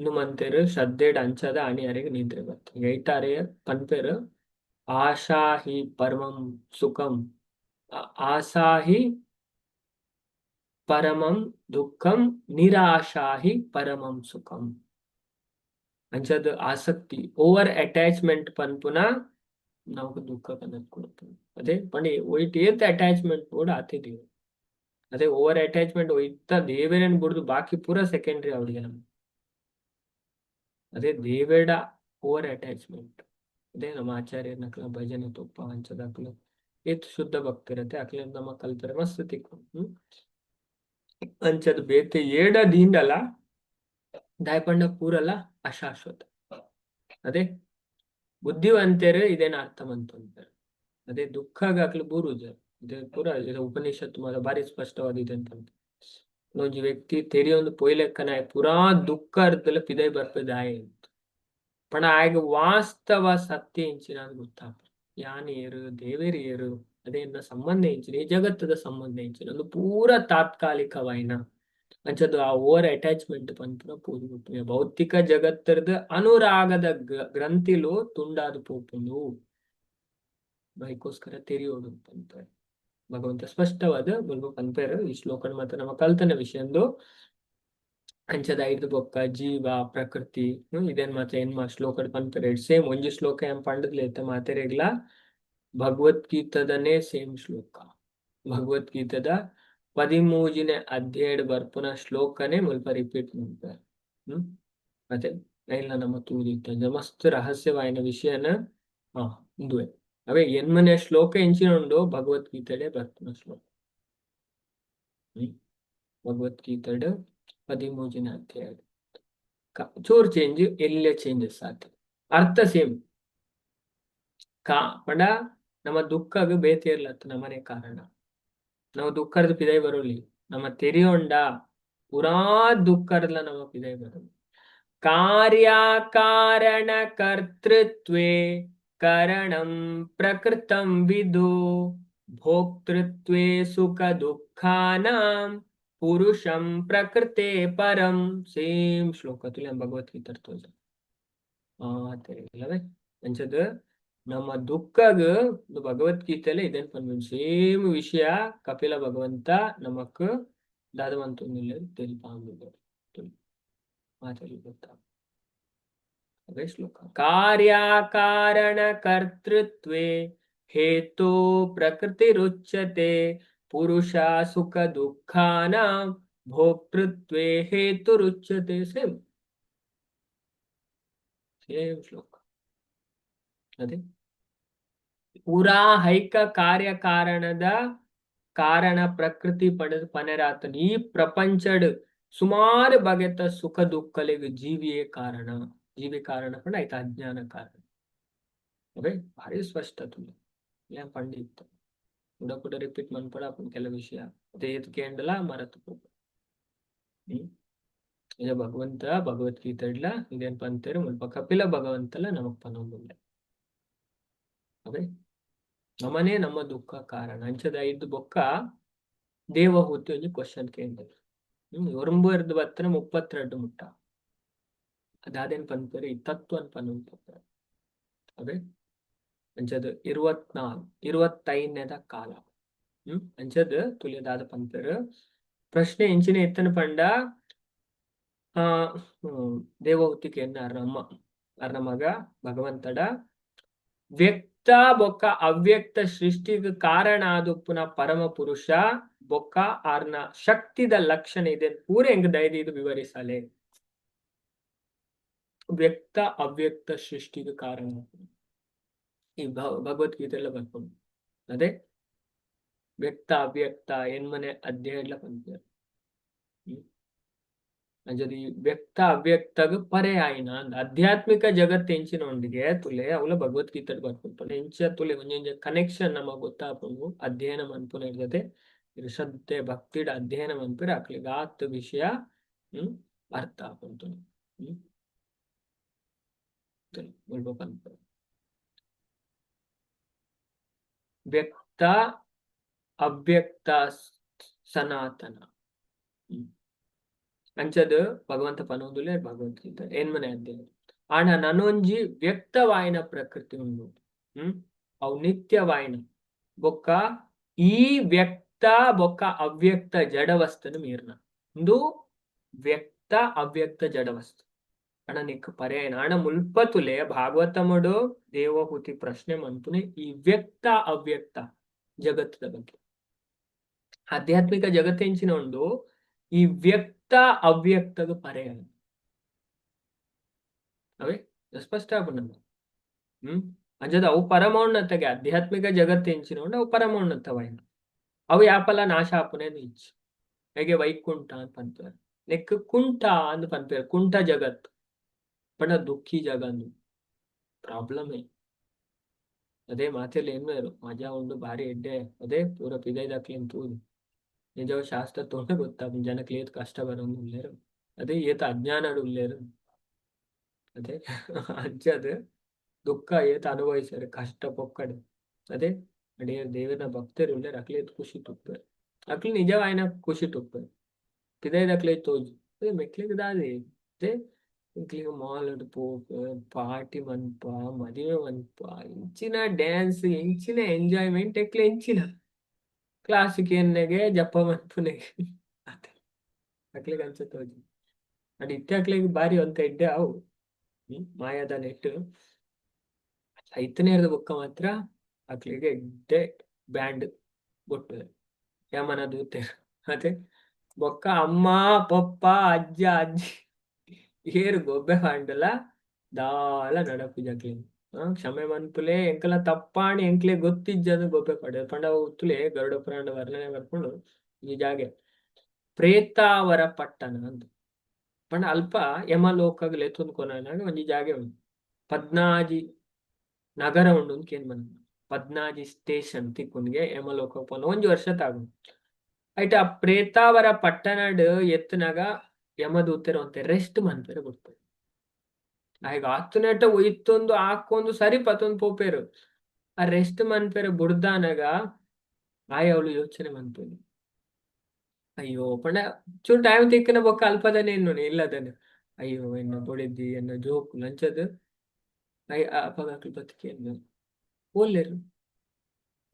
ನುಮಂತೆರು ಶ್ರದ್ಧೆಡ್ ಅಂಚದ ಅಣಿ ಅರೆಗ್ ನಿದ್ರೆ ಬತ್ತು ಐತಾರೆ ಪನ್ಪೆರು ಆಶಾ ಹಿ ಪರಮಂ ಸುಖಂ ಆಶಾ ಹಿ ಪರಮಂ ದುಃಖಂ ನಿರಾಶಾ ಹಿ ಪರಮಂ ಸುಖಂ. ಅಂಚದ ಆಸಕ್ತಿ ಓವರ್ ಅಟ್ಯಾಚ್ಮೆಂಟ್ ಪನ್ಪುನ ನಮಕ್ ದುಃಖ ಕನತ್ ಕೊಡ್ತದೆ. ಅದೇ ಪಂಡ ಒಯ್ಟ್ ಏತ್ ಅಟ್ಯಾಚ್ಮೆಂಟ್ ಕೂಡ ಆತೆ ದೇವ್. ಅದೇ ಓವರ್ ಅಟ್ಯಾಚ್ಮೆಂಟ್ ಒಯ್ತ ದೇವರನ್ ಬುಡ್ದು ಬಾಕಿ ಪೂರ ಸೆಕೆಂಡರಿ ಅವಳಿಗೆ ನಮ್ಗೆ. ಅದೇ ದೇವೇಡ ಓವರ್ ಅಟ್ಯಾಚ್ಮೆಂಟ್. ಅದೇ ನಮ್ಮ ಆಚಾರ್ಯನಕ್ಲ ಭಜನೆ ತೊಪ್ಪ ಅಂಚದಾಕ್ಲು ಏತ್ ಶುದ್ಧ ಭಕ್ತಿರತ್ತೆ ಅಕ್ಲೆ ನಮ್ಮ ಕಲ್ಪರೆ ಮಸ್ತ್ ತಿಕ್ಕು. ಅಂಚದ ಬೇತೆ ಏಡ ದೀಂಡಲ ದಾಯಪಂಡ ಪೂರಲ ಅಶಾಶ್ವತ. ಅದೇ ಬುದ್ಧಿವಂತರು ಇದೇನ ಅರ್ಥ ಮಂತೊಂತಾರೆ. ಅದೇ ದುಃಖಗಾಕ್ಲು ಬೂರುಜರ್ ಇದೆ ಪೂರ ಇದು ಉಪನಿಷತ್ತು ಮಾತ ಬಾರಿ ಸ್ಪಷ್ಟವಾದಿದೆ ಅಂತ. ಒಂಜಿ ವ್ಯಕ್ತಿ ತೆರಿಯೊಂದು ಪೊಯ್ಲೆಕ್ಕನ ಪೂರಾ ದುಃಖ ಅರ್ಧಲ ಪಿದೈ ಬರ್ಪದಾಯ ಪಂಡ ಆಯಗ ವಾಸ್ತವ ಸತ್ಯ ಇಂಚಿನ ಗೊತ್ತಾಪ ಯಾನ್ ಏರು ದೇವೇರು ಏರು ಅದೇ ಸಂಬಂಧ ಇಂಚಿನ ಈ ಜಗತ್ತದ ಸಂಬಂಧ ಇಂಚಿನ ಒಂದು ಪೂರ ತಾತ್ಕಾಲಿಕವಾಯಿನ ಅಂಚದ ಆ ಓವರ್ ಅಟ್ಯಾಚ್ಮೆಂಟ್ ಪನ್ಪುನ ಪೂಜೆ ಭೌತಿಕ ಜಗತ್ತರದ ಅನುರಾಗದ ಗ್ರಂಥಿಲು ತುಂಡಾದ ಪೋಪುಂಡು ಬೈಕೋಸ್ಕರ ತೆರಿಯೋಡು ಪನ್ಪೆ ಭಗವಂತ ಸ್ಪಷ್ಟವಾದ ಮುಲ್ಪ ಪನ್ಪೆರ್. ಈ ಶ್ಲೋಕನ್ ಮಾತ್ರ ನಮ್ಮ ಕಲ್ತನ ವಿಷಯಂದು. ಅಂಚದ ಐದು ಬೊಕ್ಕ ಜೀವ ಪ್ರಕೃತಿ ಇದೇನ್ ಮಾತ್ರ ಏನ್ ಮಾ ಶ್ಲೋಕಡ್ ಪನ್ಪೆರ್. ಸೇಮ್ ಒಂಜಿ ಶ್ಲೋಕ ಏನ್ ಪಂಡದ್ಲೇತ ಮಾತೆರೆಗ್ಲ ಭಗವದ್ಗೀತದನೇ ಸೇಮ್ ಶ್ಲೋಕ. ಭಗವದ್ಗೀತದ 13ನೇ ಅಧ್ಯಾಯಡ್ ಬರ್ಪುನ ಶ್ಲೋಕನೇ ಮುಲ್ಪ ರಿಪೀಟ್ ಮನ್ಪೆರ್. ಮತ್ತೆ ಐನ್ಲ ನಮ್ಮ ತೂದಿತ್ತ ಮಸ್ತ್ ರಹಸ್ಯವಾಯಿನ ವಿಷಯನ ಉಂದುವೆ. ಅವೇ ಎನ್ಮನೆ ಶ್ಲೋಕ ಎಂಚಿನ ಉಂಡು ಭಗವದ್ಗೀತೆಡೆ ಬರ್ಪುನ ಶ್ಲೋಕ. ಭಗವದ್ಗೀತೆಡ್ 13ನೇ ಅಧ್ಯಾಯ ಚೂರ್ ಚೇಂಜ್ ಎಲ್ಲ ಚೇಂಜಸ್ ಆತ ಅರ್ಥ ಸೇಮ್. ಕಾ ಪಂಡ ನಮ್ಮ ದುಃಖಗ್ ಬೇತೆ ಇರ್ಲತ್ತ ನಮ್ಮನೆ ಕಾರಣ. ನಾವು ದುಃಖರ್ದು ಪಿದೈ ಬರೋಲಿ. ನಮ್ಮ ತೆರಿಯೊಂಡ ಪೂರಾ ದುಃಖರ್ಲ ನಮ್ಮ ಪಿದೈ ಬರೋಲಿ. ಕಾರ್ಯಕಾರಣ ಕರ್ತೃತ್ವೇ ಕರಣಂ ಪ್ರಕೃತಂ ವಿದು ಭೋಕ್ತೃತ್ವೇ ಸುಖ ದುಃಖಾನಾಂ ಪುರುಷಂ ಪ್ರಕೃತೆ ಪರಂ. ಸೇಮ್ ಶ್ಲೋಕ ತುಲ್ಯ ಭಗವದ್ಗೀತೆ ತೋಜ ಇಲ್ಲವೇ? ಅಂಚದ ನಮ್ಮ ದುಃಖಗ್ ಭಗವದ್ಗೀತೆಲೆ ಇದೇನ್ ಪನ್ಪುಂಡು. ಸೇಮ್ ವಿಷಯ ಕಪಿಲ ಭಗವಂತ ನಮಕ್ ದಾದ ಮಂತೊಂದುಲ್ಲೆರ್ ತೆರಿಪಾವೊಂದುಲ್ಲೆರ್ ಮಾತೆರ್ಲ ಗೊತ್ತಾ ಅವೇ ಶ್ಲೋಕ. ಕಾರ್ಯಕಾರಣ ಕರ್ತೃತ್ವೇ ಹೇತೋ ಪ್ರಕೃತಿರುಚ್ಯತೆ ಪುರುಷ ಸುಖ ದುಃಖಾನಾಂ ಭೋಕ್ತೃತ್ವೇ ಹೇತುರುಚ್ಯತೆ. ಸೇಮ್ ಸೇಮ್ ಶ್ಲೋಕ. ಅದೇ ಪೂರಾ ಹೈಕ ಕಾರ್ಯಕಾರಣದ ಕಾರಣ ಪ್ರಕೃತಿ ಪಡೆದು ಪನೆರಾತನ. ಈ ಪ್ರಪಂಚಡ್ ಸುಮಾರು ಬಗೆತ ಸುಖ ದುಃಖಲಿಗೆ ಜೀವಿಯೇ ಕಾರಣ. ಜೀವಿ ಕಾರಣ ಪಂಡ ಆಯ್ತು ಅಜ್ಞಾನ ಕಾರಣ. ಓಕೆ, ಭಾರಿ ಸ್ಪಷ್ಟ ತುಲೆ ಇಲ್ಲ ಪಂಡಿತ್ ಕೂಡ ಕೂಡ ರಿಪೀಟ್ ಮನ್ಪಡ ಅಪ್ಪನ ಕೆಲ ವಿಷಯ ಅದೇ ಕೇಂಡಲ ಮರತು. ಇದು ಭಗವಂತ ಭಗವದ್ಗೀತೆ ಇಡ್ಲ ಇದೇನ್ ಪಂತೇರು ಮುಲ್ಪ ಕಪಿಲ ಭಗವಂತಲ ನಮಕ್ ಪನೊಂದುಲ್ಲೆ. ಓಕೆ, ನಮನೇ ನಮ್ಮ ದುಃಖ ಕಾರಣ. ಅಂಚದ ಐದು ಬೊಕ್ಕ ದೇವಹೂತಿ ಒಂಜಿ ಕ್ವಶನ್ ಕೇಂದ್ರ ಒರಂಬರ್ದು ಬತ್ತನ 32 ಮುಟ್ಟ ಅದಾದೇನ್ ಪನ್ಪೇರು ಈ ತತ್ವನ್ ಪನ್ಪೇರು. ಅದೇ ಅಂಚದ 24 25ನೇದ ಕಾಲ. ಅಂಚದ ತುಲಿಯದಾದ ಪನ್ಪೇರು ಪ್ರಶ್ನೆ ಎಂಚಿನ ಎತ್ತನ ಪಂಡ ಆ ದೇವಹೂತಿಗೆ ಎನ್ನ ಅರ್ನ ಅರ್ನ ಮಗ ಭಗವಂತಡ ವ್ಯಕ್ತ ಬೊಕ್ಕ ಅವ್ಯಕ್ತ ಸೃಷ್ಟಿಗೆ ಕಾರಣ ಆದುಪ್ಪುನ ಪರಮ ಪುರುಷ ಬೊಕ್ಕ ಆರ್ನ ಶಕ್ತಿದ ಲಕ್ಷಣ ಇದೆ ಪೂರ ಹೆಂಗ್ ದಯದಿ ಇದು ವಿವರಿಸಲೆ. ವ್ಯಕ್ತ ಅವ್ಯಕ್ತ ಸೃಷ್ಟಿಗೆ ಕಾರಣ ಈ ಭಗವದ್ಗೀತೆ ಎಲ್ಲ ಬರ್ಕೊಂಡು ಅದೇ ವ್ಯಕ್ತ ಅವ್ಯಕ್ತ ಎನ್ಮನೆ ಅಧ್ಯಾಯ ಎಲ್ಲ ಬಂದಿದ್ದಾರೆ. ಅಂಜದಿ ವ್ಯಕ್ತ ಅವ್ಯಕ್ತಗ ಪರ್ಯಾಯನ ಆಧ್ಯಾತ್ಮಿಕ ಜಗತ್ತು ಎಂಚಿನೊಂದಿಗೆ ತುಲೆ ಅವಲ ಭಗವದ್ಗೀತೆ ಬರ್ಕೊಂಡು ಎಂಚ ತುಲೆ ಒಂಜೊಂಜಿ ಕನೆಕ್ಷನ್ ನಮಗ್ ಗೊತ್ತಾಪುಂಡು. ಅಧ್ಯಯನ ಮನ್ಪುನ ಇರ್ತದೆ ಶ್ರದ್ಧೆ ಭಕ್ತಿಡ ಅಧ್ಯಯನ ಮನ್ಪಿರ ಅಕ್ಲಿಗೆ ಆತ್ ವಿಷಯ ಅರ್ಥ ಆಪುಂಡು. ಮುಲ್ಪ ಪನ್ಪೆರ್ ವ್ಯಕ್ತ ಅವ್ಯಕ್ತ ಸನಾತನ ಅಂಚದ ಭಗವಂತ ಪನೊಂದುಲ್ಲೆ ಭಗವದ್ಗೀತೆ ಏನ್ಮನೆ ಅಧ್ಯಯನ. ಆಂಡ ನನೊಂಜಿ ವ್ಯಕ್ತವಾಯಿನ ಪ್ರಕೃತಿ ಉಂಡು. ಅವು ನಿತ್ಯವಾಯಿನ ಬೊಕ್ಕ ಈ ವ್ಯಕ್ತ ಬೊಕ್ಕ ಅವ್ಯಕ್ತ ಜಡವಸ್ತುನು ಮೀರ್ನ. ಉಂದು ವ್ಯಕ್ತ ಅವ್ಯಕ್ತ ಜಡವಸ್ತು ಅಣ್ಣ ನಿಕ್ ಪರ್ಯಾಯನ. ಅಣ್ಣ ಮುಲ್ಪತುಲೆ ಭಾಗವತಮಡು ದೇವಹೂತಿ ಪ್ರಶ್ನೆ ಮನ್ಪುನೆ ಈ ವ್ಯಕ್ತ ಅವ್ಯಕ್ತ ಜಗತ್ತದ ಬಗ್ಗೆ. ಆಧ್ಯಾತ್ಮಿಕ ಜಗತ್ತೆಂಚಿನ ಉಂಡು ಈ ವ್ಯಕ್ತ ಅವ್ಯಕ್ತದ ಪರ್ಯಾಯ ಅವೇ ಸ್ಪಷ್ಟ ಆಪುಂಡು. ಅಂಜದ ಅವು ಪರಮೋನ್ನತಗೆ ಆಧ್ಯಾತ್ಮಿಕ ಜಗತ್ತೆಂಚಿನ ಉಂಡು ಅವು ಪರಮೋನ್ನತವಾಯಿನ ಅವು ಯಾಪಲ ನಾಶ ಆಪುನೆ ಇಚ್ಚು. ಹೇಗೆ ವೈಕುಂಠ ಅಂತ ಪನ್ಪೆರ್ ನೆಕ್ ಕುಂಠ ಅಂದ್ ಪನ್ಪೆರ್ ಕುಂಠ ಜಗತ್ ಪಂಡ ದುಃಖಿ ಜಗ ಅಂದು ಪ್ರಾಬ್ಲಮೇ. ಅದೇ ಮಾತೆಲ್ಲ ಏನ್ಮೇರು ಮಜಾ ಉಂಡು ಭಾರಿ ಎಡ್ಡೆ ಅದೇ ಪೂರ ಪಿದೈದಾಕ್ಲಿನ್ ತೂದು ನಿಜವ ಶಾಸ್ತ್ರ ತೋಣೆ ಗೊತ್ತಾಪುಂಡು ಜನಕ್ಲೆ ಏತ್ ಕಷ್ಟ ಬರೋಂದು ಉಲ್ಲೇರು ಅದೇ ಏತ್ ಅಜ್ಞಾನಡ್ ಉಲ್ಲೇರು ಅದೇ ಅಂಚದ ದುಃಖ ಏತ್ ಅನುಭವಿಸಾರು ಕಷ್ಟ ಪೊಕ್ಕಡ್ ಅದೇ ಅಡಿಯ ದೇವರ ಭಕ್ತರು ಉಲ್ಲೇರು ಅಕ್ಲೆ ಏತ್ ಖುಷಿ ತುಪ್ಪೆರ್ ಅಕ್ಲು ನಿಜವಾಯಿನ ಖುಷಿ ತುಪ್ಪೆರ್ ಪಿದೈದಕ್ಲೆ ತೋಜು ಅದೇ ಮೆಕ್ಲೆಗ್ ದಾದೆ ಅದೇ ಎಂಕ್ಲೆಗ್ ಮಾಲ್ ಡ್ ಪೋಪ ಪಾರ್ಟಿ ಮನ್ಪ ಮದಿಮೆ ಮನ್ಪ ಇಂಚಿನ ಡ್ಯಾನ್ಸ್ ಎಂಚಿನ ಎಂಜಾಯ್ಮೆಂಟ್ ಎಕ್ಲೆ ಎಂಚಿನ ಕ್ಲಾಸ್ ಕೇನ್ನೆಗೆ ಜಪ ಮನ್ಪುನೆಗೆ ಅತೆ ಅಕ್ಲೆಗ್ ಅಂಚ ತೋಜು. ಅಂಡ ಇತ್ತೆ ಅಕ್ಲೆಗ್ ಬಾರಿ ಒಂತೆ ಎಡ್ಡೆ ಅವು ಮಾಯಾದ ನೆಟ್ ಐತನೇರ್ದ ಬೊಕ್ಕ ಮಾತ್ರ ಅಕ್ಲೆಗ್ ಎಡ್ಡೆ ಬ್ಯಾಂಡ್ ಬೊಟ್ಟುವೆ ಯಮನ ದೂತೆರ್ ಅತೆ ಬೊಕ್ಕ ಅಮ್ಮ ಪೊಪ್ಪ ಅಜ್ಜ ಅಜ್ಜಿ ಏರ್ ಗೊಬ್ಬೆ ಪಂಡಲ ದಾಲ ನಡಪುಜಿ ಅಕ್ಲೆಗ್. ಕ್ಷಮೆ ಮನ್ಪುಲೆ ಎಂಕಲ ತಪ್ಪಾಣಿ ಎಂಕ್ಲೆ ಗೊತ್ತಿಜ್ಜಂದ್ ಗೊಬ್ಬೆ ಪಡೆ ಪಂಡ ಅವು ತುಲೆ ಗರುಡ ಪುರಾಣ ವರ್ಣನೆ ಬರ್ಪುಂಡು ಈ ಜಾಗೆ ಪ್ರೇತಾವರ ಪಟ್ಟಣ ಅಂದ್ ಪಂಡ ಅಲ್ಪ ಯಮಲೋಕಗ್ ಲೆತ್ತೊಂದು ಕೊನನಗ ಒಂಜಿ ಜಾಗೆ ಉಂಡು ಪದ್ನಾಜಿ ನಗರ ಉಂಡು ಅಂದ್ ಕೇನ್ ಬನ್ನ ಪದ್ನಾಜಿ ಸ್ಟೇಷನ್ ತಿಕ್ಕುನ್ಗೆ ಯಮಲೋಕ ಪೋನ ಒಂಜಿ ವರ್ಷ ತಾಗುಂಡು. ಐಟ ಆ ಪ್ರೇತಾವರ ಪಟ್ಟಣಡ್ ಎತ್ತನಾಗ ಯಮದೂತೆರ್ ಒಂತೆ ರೆಸ್ಟ್ ಮನ್ಪೆರೆ ಬುಡ್ಪೆರ್. ಆಯಗ್ ಆತುನೆಟ ಒಯ್ತೊಂದು ಆಕೊಂದು ಸರಿ ಪತ್ತೊಂದು ಪೋಪೆರ್. ಆ ರೆಸ್ಟ್ ಮನ್ಪೆರೆ ಬುಡ್ದಾನಗ ಆಯೆ ಅವ್ಲು ಯೋಚನೆ ಮನ್ಪುನಿ. ಅಯ್ಯೋ ಪಂಡ ಚೂರು ಟೈಮ್ ತಿಕ್ಕನ ಬೊಕ್ಕ ಅಲ್ಪದನೆ ಎನ್ನುನಿ ಇಲ್ಲದನೆ. ಅಯ್ಯೋ ಎನ್ನ ಬೊಡೆದಿ ಎನ್ನ ಜೋಕುಲು ಅಂಚದ್ ಅಪಗ ಅಕ್ಲು ಬತ್ತ್ ಓಲ್ಲೆರ್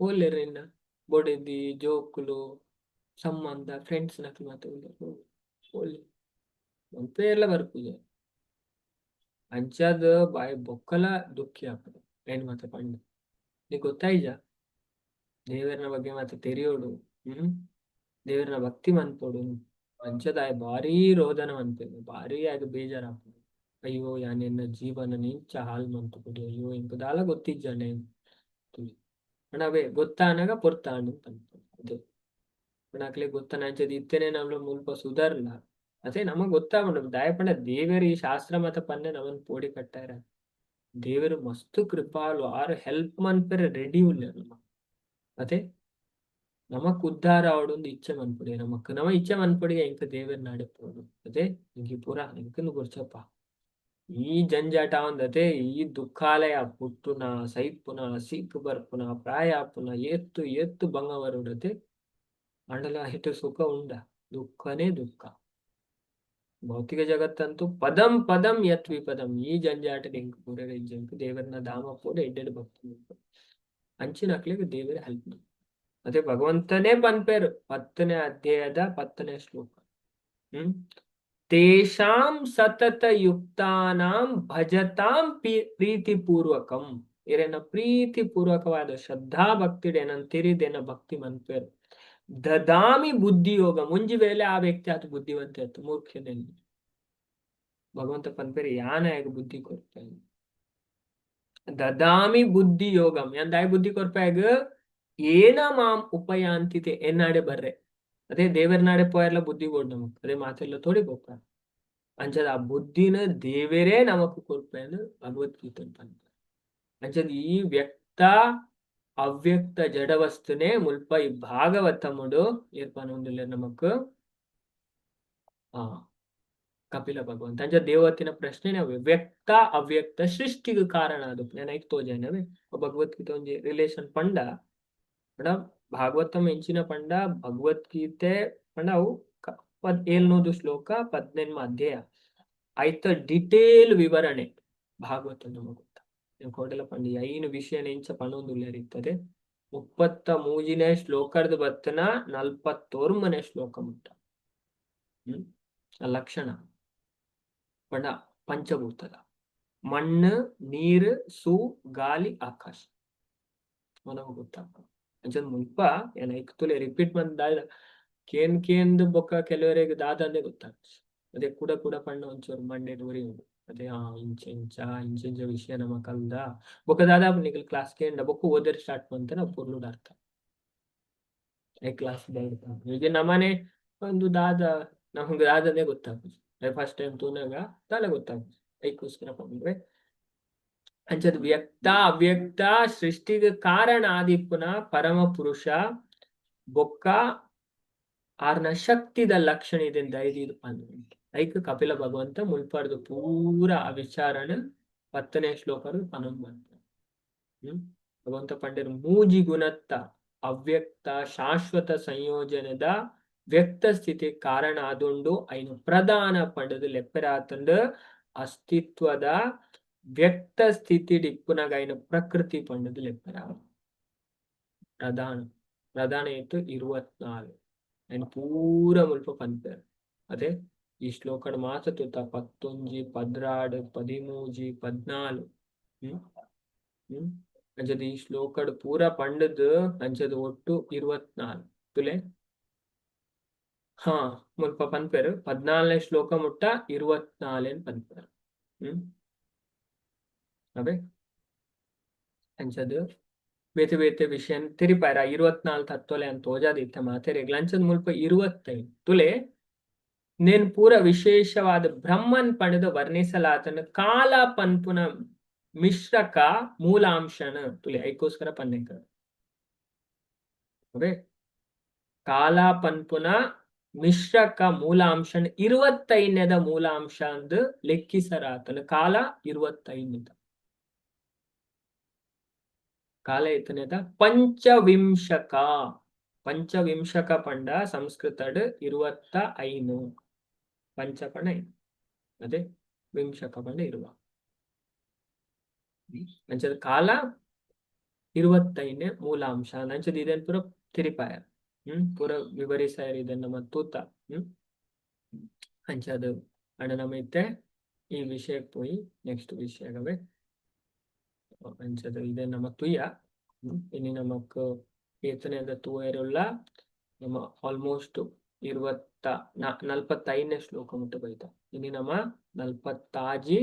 ಓಲ್ಲೆರ್ ನಿನ್ನ ಬೊಡೆದಿ ಜೋಕುಲು ಸಂಬಂಧ ಫ್ರೆಂಡ್ಸ್ ನಕುಲು ಮಾತ ಉಲ್ಲೆರ್ ಓಲ್ಲೆ ಒಂತೇರ್ಲ ಬರ್ಪುಜ. ಅಂಚಾದ್ ಬಾಯಿ ಬೊಕ್ಕಲ ದುಃಖಿ ಆಪುಂಡು ಏನ್ ಮಾತ ಪಂಡ ನಿಕ್ ಗೊತ್ತಾಯಿಜ ದೇವೆರ್ನ ಬಗ್ಗೆ ಮಾತ ತೆರಿಯೋಡು ದೇವೆರ್ನ ಭಕ್ತಿ ಮನ್ಪೊಡು ಅಂಚದ ಆಯೆ ಭಾರೀ ರೋದನ ಮನ್ಪೆರ್ ಭಾರೀ ಆಯಗ್ ಬೇಜಾರಾಪುಂಡು. ಅಯ್ಯೋ ಯಾನ್ ಎನ್ನ ಜೀವನ ಇಂಚ ಹಾಳ್ ಮಂತುಕೊಡಿ ಅಯ್ಯೋ ಎಂಕ್ ದಾಲ ಗೊತ್ತಿಜ್ಜಾಂಡೆ ಪಂಡ ಅವೇ ಗೊತ್ತಾನಗ ಪೊರ್ತಾಂಡ್ ಪನ್ಪೆರ್ ಅದೇ ಪಂಡ ಅಕ್ಲೆಗ್ ಗೊತ್ತಾನ ಅಂಚದ ಇತ್ತೆನೆ ನಮ್ಲ ಮುಲ್ಪ ಸುಧಾರ್ಲ ಅದೇ ನಮಗ್ ಗೊತ್ತಾಪುಂಡು ದಾಯೆ ಪಂಡ ದೇವೆರ್ ಈ ಶಾಸ್ತ್ರ ಮಾತ ಪನ್ನೆ ನಮನ್ ಪೋಡಿ ಕಟ್ಟಾರ. ದೇವೆರ್ ಮಸ್ತ್ ಕೃಪಾಲು ಆರ್ ಹೆಲ್ಪ್ ಮನ್ಪೆರೆ ರೆಡಿ ಉಲ್ಲೆರ್ ನಮ ಅತೆ ನಮಕ್ ಉದ್ಧಾರ ಆವೊಡುಂದು ಇಚ್ಛೆ ಮನ್ಪೊಡಿ ನಮಕ್ ನಮ ಇಚ್ಛೆ ಮನ್ಪೊಡಿಗೆ ಎಂಕ್ ದೇವೆರ್ನ ಪೋಡು ಅತೆ ಎಂಕ್ ಪೂರ ಎಂಕುನು ಬೊರ್ಚಪ್ಪ ಈ ಜಂಜಾಟ ಆವಂದತೆ ಈ ದುಃಖಾಲಯ ಪುಟ್ಟುನ ಸೈಪುನ ಸೀಕ್ ಬರ್ಪುನ ಪ್ರಾಯ ಆಪುನ ಏತ್ ಏತ್ ಬಂಗ ಬರುಡತೆ ಆಂಡಲ ಹಿಟ್ಟು ಸುಖ ಉಂಡ ದುಃಖನೇ ದುಃಖ. ಭೌತಿಕ ಜಗತ್ತಂತೂ ಪದಂ ಪದಂ ಯತ್ ವಿಪದಂ ಈ ಜಂಜಾಟದ ಎಂಕ್ ಪೂರ ಇಜ್ಜಿ ದೇವರ್ನ ಧಾಮ ಪೋಡು ಎಡ್ಡೆಡ್ ಭಕ್ತಿ ಅಂಚಿನಕ್ಲೆಗ್ ದೇವೆರ್ ಹೆಲ್ಪ್ ಅದೇ ಭಗವಂತನೇ ಪನ್ಪೆರ್ 10ನೇ ಅಧ್ಯಾಯದ 10ನೇ ಶ್ಲೋಕ. ತೇಷಾಂ ಸತತ ಯುಕ್ತಾನಾಂ ಭಜತಾಂ ಪ್ರೀತಿಪೂರ್ವಕಂ. ಇರೆನ ಪ್ರೀತಿಪೂರ್ವಕವಾದ ಶ್ರದ್ಧಾ ಭಕ್ತಿಡ್ ಏನನ್ ತಿರಿದೇನ ಭಕ್ತಿ ಮನ್ಪೆರ್. ದದಾಮಿ ಬುದ್ಧಿಯೋಗ ಮುಂಜಿ ವೇಳೆ ಆ ವ್ಯಕ್ತಿ ಆತ ಬುದ್ಧಿವಂತೆ ಆತು ಮೂರ್ಖನೆಲ್ಲಿ ಭಗವಂತ ಪನ್ಪೆರ್ ಯಾನ ಆಯಗ್ ಬುದ್ಧಿ ಕೊರ್ಪೆ. ದದಾಮಿ ಬುದ್ಧಿ ಯೋಗಂ ಯಾನ್ ದಾಯ ಬುದ್ಧಿ ಕೊರ್ಪೆ ಏನ ಮಾಂ ಉಪಯಾಂತಿತೆ ಎನ್ನಾಡೆ ಬರ್ರೆ. ಅದೇ ದೇವೆರ್ನಾಡೆ ಪೋಯರ್ಲ ಬುದ್ಧಿ ಬೋಡು ನಮಕ್ ಅದೇ ಮಾತೆಲ್ಲ ತೋಡಿ ಪೋಪ ಅಂಚದ ಆ ಬುದ್ಧಿನ ದೇವರೇ ನಮಕ್ ಕೊರ್ಪೆಂದು ಭಗವದ್ಗೀತೆ ಪನ್ಪೆ. ಅಂಚದ ಈ ವ್ಯಕ್ತ ಅವ್ಯಕ್ತ ಜಡ ವಸ್ತುನೆ ಮುಲ್ಪ ಈ ಭಾಗವತముడు ಏರ್ಪನೊಂದುಲ್ಲೆರ್ ನಮಕ್ ಆ ಕಪಿಲ ಭಗವಂತ. ಅಂಚ ದೇವತಿನ ಪ್ರಶ್ನೆ ವ್ಯಕ್ತ ಅವ್ಯಕ್ತ ಸೃಷ್ಟಿಗ್ ಕಾರಣ ಅದು ಯಾನ್ ಐಕ್ ತೋಜಾಯಿನವೇ ಭಗವದ್ಗೀತೆ ಒಂಜಿ ರಿಲೇಷನ್ ಪಂಡ ಪಂಡ ಭಾಗವತಂ ಎಂಚಿನ ಪಂಡ ಭಗವದ್ಗೀತೆ ಪಂಡ ಅವು 700 ಶ್ಲೋಕ 18 ಅಧ್ಯಾಯ ಐತ ಡಿಟೇಲ್ ವಿವರಣೆ ಭಾಗವತ ನಮಗ್ ಗೊತ್ತ. ಕೋಟೆಲ ಪಂಡ ಐನು ವಿಷಯನ ಎಂಚ ಪನೊಂದುಲ್ಲೆರ್ ಇತ್ತದೆ 33ನೇ ಶ್ಲೋಕರ್ದ್ ಬತ್ತನ 49ನೇ ಶ್ಲೋಕ ಮುಟ್ಟ. ಲಕ್ಷಣ ಪಂಡ ಪಂಚಭೂತದ ಮಣ್ಣು ನೀರು ಸು ಗಾಲಿ ಆಕಾಶ ನಮಗ್ ಗೊತ್ತಾಪ. ಅಂಚ ಮುಲ್ಪ ಯಾನ್ ಐಕ್ ತೂಲೆ ರಿಪೀಟ್ ಮಂತ್ ದಾದ ಕೇನ್ ಕೇಂದ್ ಬೊಕ್ಕ ಕೆಲವರೆಗ್ ದಾದಂದೇ ಗೊತ್ತಾಪುಜಿ. ಅದೇ ಕುಡ ಕುಡ ಪಂಡ ಒಂಚೂರು ಮಂಡೆಡ್ ಒರಿಯುಂಡು ಅದೇ ಆ ಇಂಚ ಇಂಚ ಇಂಚ ಇಂಚ ವಿಷಯ ನಮ ಕಲ್ದ ಬೊಕ್ಕ ದಾದಾಪು ನಿಕಲ್ ಕ್ಲಾಸ್ ಕೇಂಡ ಬೊಕ್ಕ ಓದೆರೆ ಸ್ಟಾರ್ಟ್ ಮಂತನ ಪೊರ್ಲುಡು ಅರ್ಥ I class ಈಗ ನಮನೆ ಒಂದು ದಾದ ನಮ್ಗೆ ದಾದನೇ ಗೊತ್ತಾಪುಜಿ. ಫಸ್ಟ್ ಟೈಮ್ ತೂನಗ ದಾಲ ಗೊತ್ತಾಪುಜಿ ಐಕೋಸ್ಕರ ಪಂಡ್ರೆ ಅಂಚದ ವ್ಯಕ್ತ ಅವ್ಯಕ್ತ ಸೃಷ್ಟಿಗ್ ಕಾರಣ ಆದಿಪ್ಪುನ ಪರಮ ಪುರುಷ ಬೊಕ್ಕ ಆರ್ನ ಶಕ್ತಿದ ಲಕ್ಷಣ ಇದೆ ದಯದೀದ್ ಪಂದ್ ಐಕ್ ಕಪಿಲ ಭಗವಂತ ಮುಲ್ಪರ್ದು ಪೂರ ಆ ವಿಚಾರಣ 10ನೇ ಶ್ಲೋಕರ್ದು ಪನೊಂದು ಮನ್ಪುವೆ. ಭಗವಂತ ಪಂಡೆರ್ ಮೂಜಿ ಗುಣತ್ತ ಅವ್ಯಕ್ತ ಶಾಶ್ವತ ಸಂಯೋಜನೆದ ವ್ಯಕ್ತ ಸ್ಥಿತಿ ಕಾರಣ ಆದುಂಡು ಐನು ಪ್ರಧಾನ ಪಂಡದು ಲೆಪ್ಪೆರಾತಂಡು ಅಸ್ತಿತ್ವದ ವ್ಯಕ್ತ ಸ್ಥಿತಿ ಇಪ್ಪುನಗ ಐನು ಪ್ರಕೃತಿ ಪಂಡದು ಲೆಪ್ಪೆರ ಪ್ರಧಾನ ಪ್ರಧಾನ ಇತ್ತು 24 ಐನು ಪೂರ ಮುಲ್ಪ ಪನ್ಪೆರ್. ಅದೇ ಈ ಶ್ಲೋಕಡ್ ಮಾತ ತೂತ 11 12 13 14 ಅಂಚದ ಈ ಶ್ಲೋಕಡ್ ಪೂರ ಪಂಡದ್ ಅಂಚದ ಒಟ್ಟು 24 ತುಲೆ ಹಾ ಮುಲ್ಪ ಪನ್ಪೆರ್ 14ನೇ ಶ್ಲೋಕ ಮುಟ್ಟ 24 ಪನ್ಪೆರ್. ಅವೇ ಅಂಚದ ಬೇತೆ ಬೇತೆ ವಿಷಯ ತೆರಿಪಾಯರ 24 ತತ್ವಲೆ ಅಂತ ತೋಜಾದ ಇತ್ತ ಮಾತೆರೆಗ್ಲ ಅಂಚದ ಮುಲ್ಪ 25 ತುಲೆ ನೇನ್ ಪೂರ ವಿಶೇಷವಾದ ಬ್ರಹ್ಮನ್ ಪಂಡದ ವರ್ಣಿಸಲಾತನ ಕಾಲ ಪನ್ಪುನ ಮಿಶ್ರಕ ಮೂಲಾಂಶನ ತುಲೆ ಐಕೋಸ್ಕರ ಪನ್ನೆಕ. ಅವೇ ಕಾಲ ಪನ್ಪುನ ಮಿಶ್ರಕ ಮೂಲಾಂಶ 25ನೇದ ಮೂಲಾಂಶ ಅಂದ್ ಲೆಕ್ಕಿಸರಾತನ. ಕಾಲ 25ನೇದ ಕಾಲ ಎತ್ತನೇದ ಪಂಚವಿಂಶಕ. ಪಂಚವಿಂಶಕ ಪಂಡ ಸಂಸ್ಕೃತಡ್ 25. ಪಂಚ ಪಂಡ ಐನು, ಅದೇ ವಿಂಶಕ ಪಂಡ ಇರುವ. ಅಂಚದ ಕಾಲ 25ನೇ ಮೂಲಾಂಶ ಅಂಚದ ಇದನ್ ಪೂರ ತಿರಿಪಾಯ, ಪೂರ ವಿವರಿಸಾಯರ್ ಇದನ್ನ ನಮ್ಮ ತೂತ. ಅಂಚದ ಅಣ್ಣ ನಮ್ಮ ಇತ್ತೆ ಈ ವಿಷಯಕ್ಕೆ ಪೋಯಿ ನೆಕ್ಸ್ಟ್ ವಿಷಯಗವೇ. ಅಂಚದ ಇದನ್ನ ನಮ್ಮ ತುಯ್ಯ. ಇನಿ ನಮಕ್ ಏತನೇದ ತೂಯರುಲ್ಲ. ನಮ್ಮ ಆಲ್ಮೋಸ್ಟ್ 45ನೇ ಶ್ಲೋಕ ಮುಟ್ಟ ಬೈತ. ಇನಿ ನಮ್ಮ 46,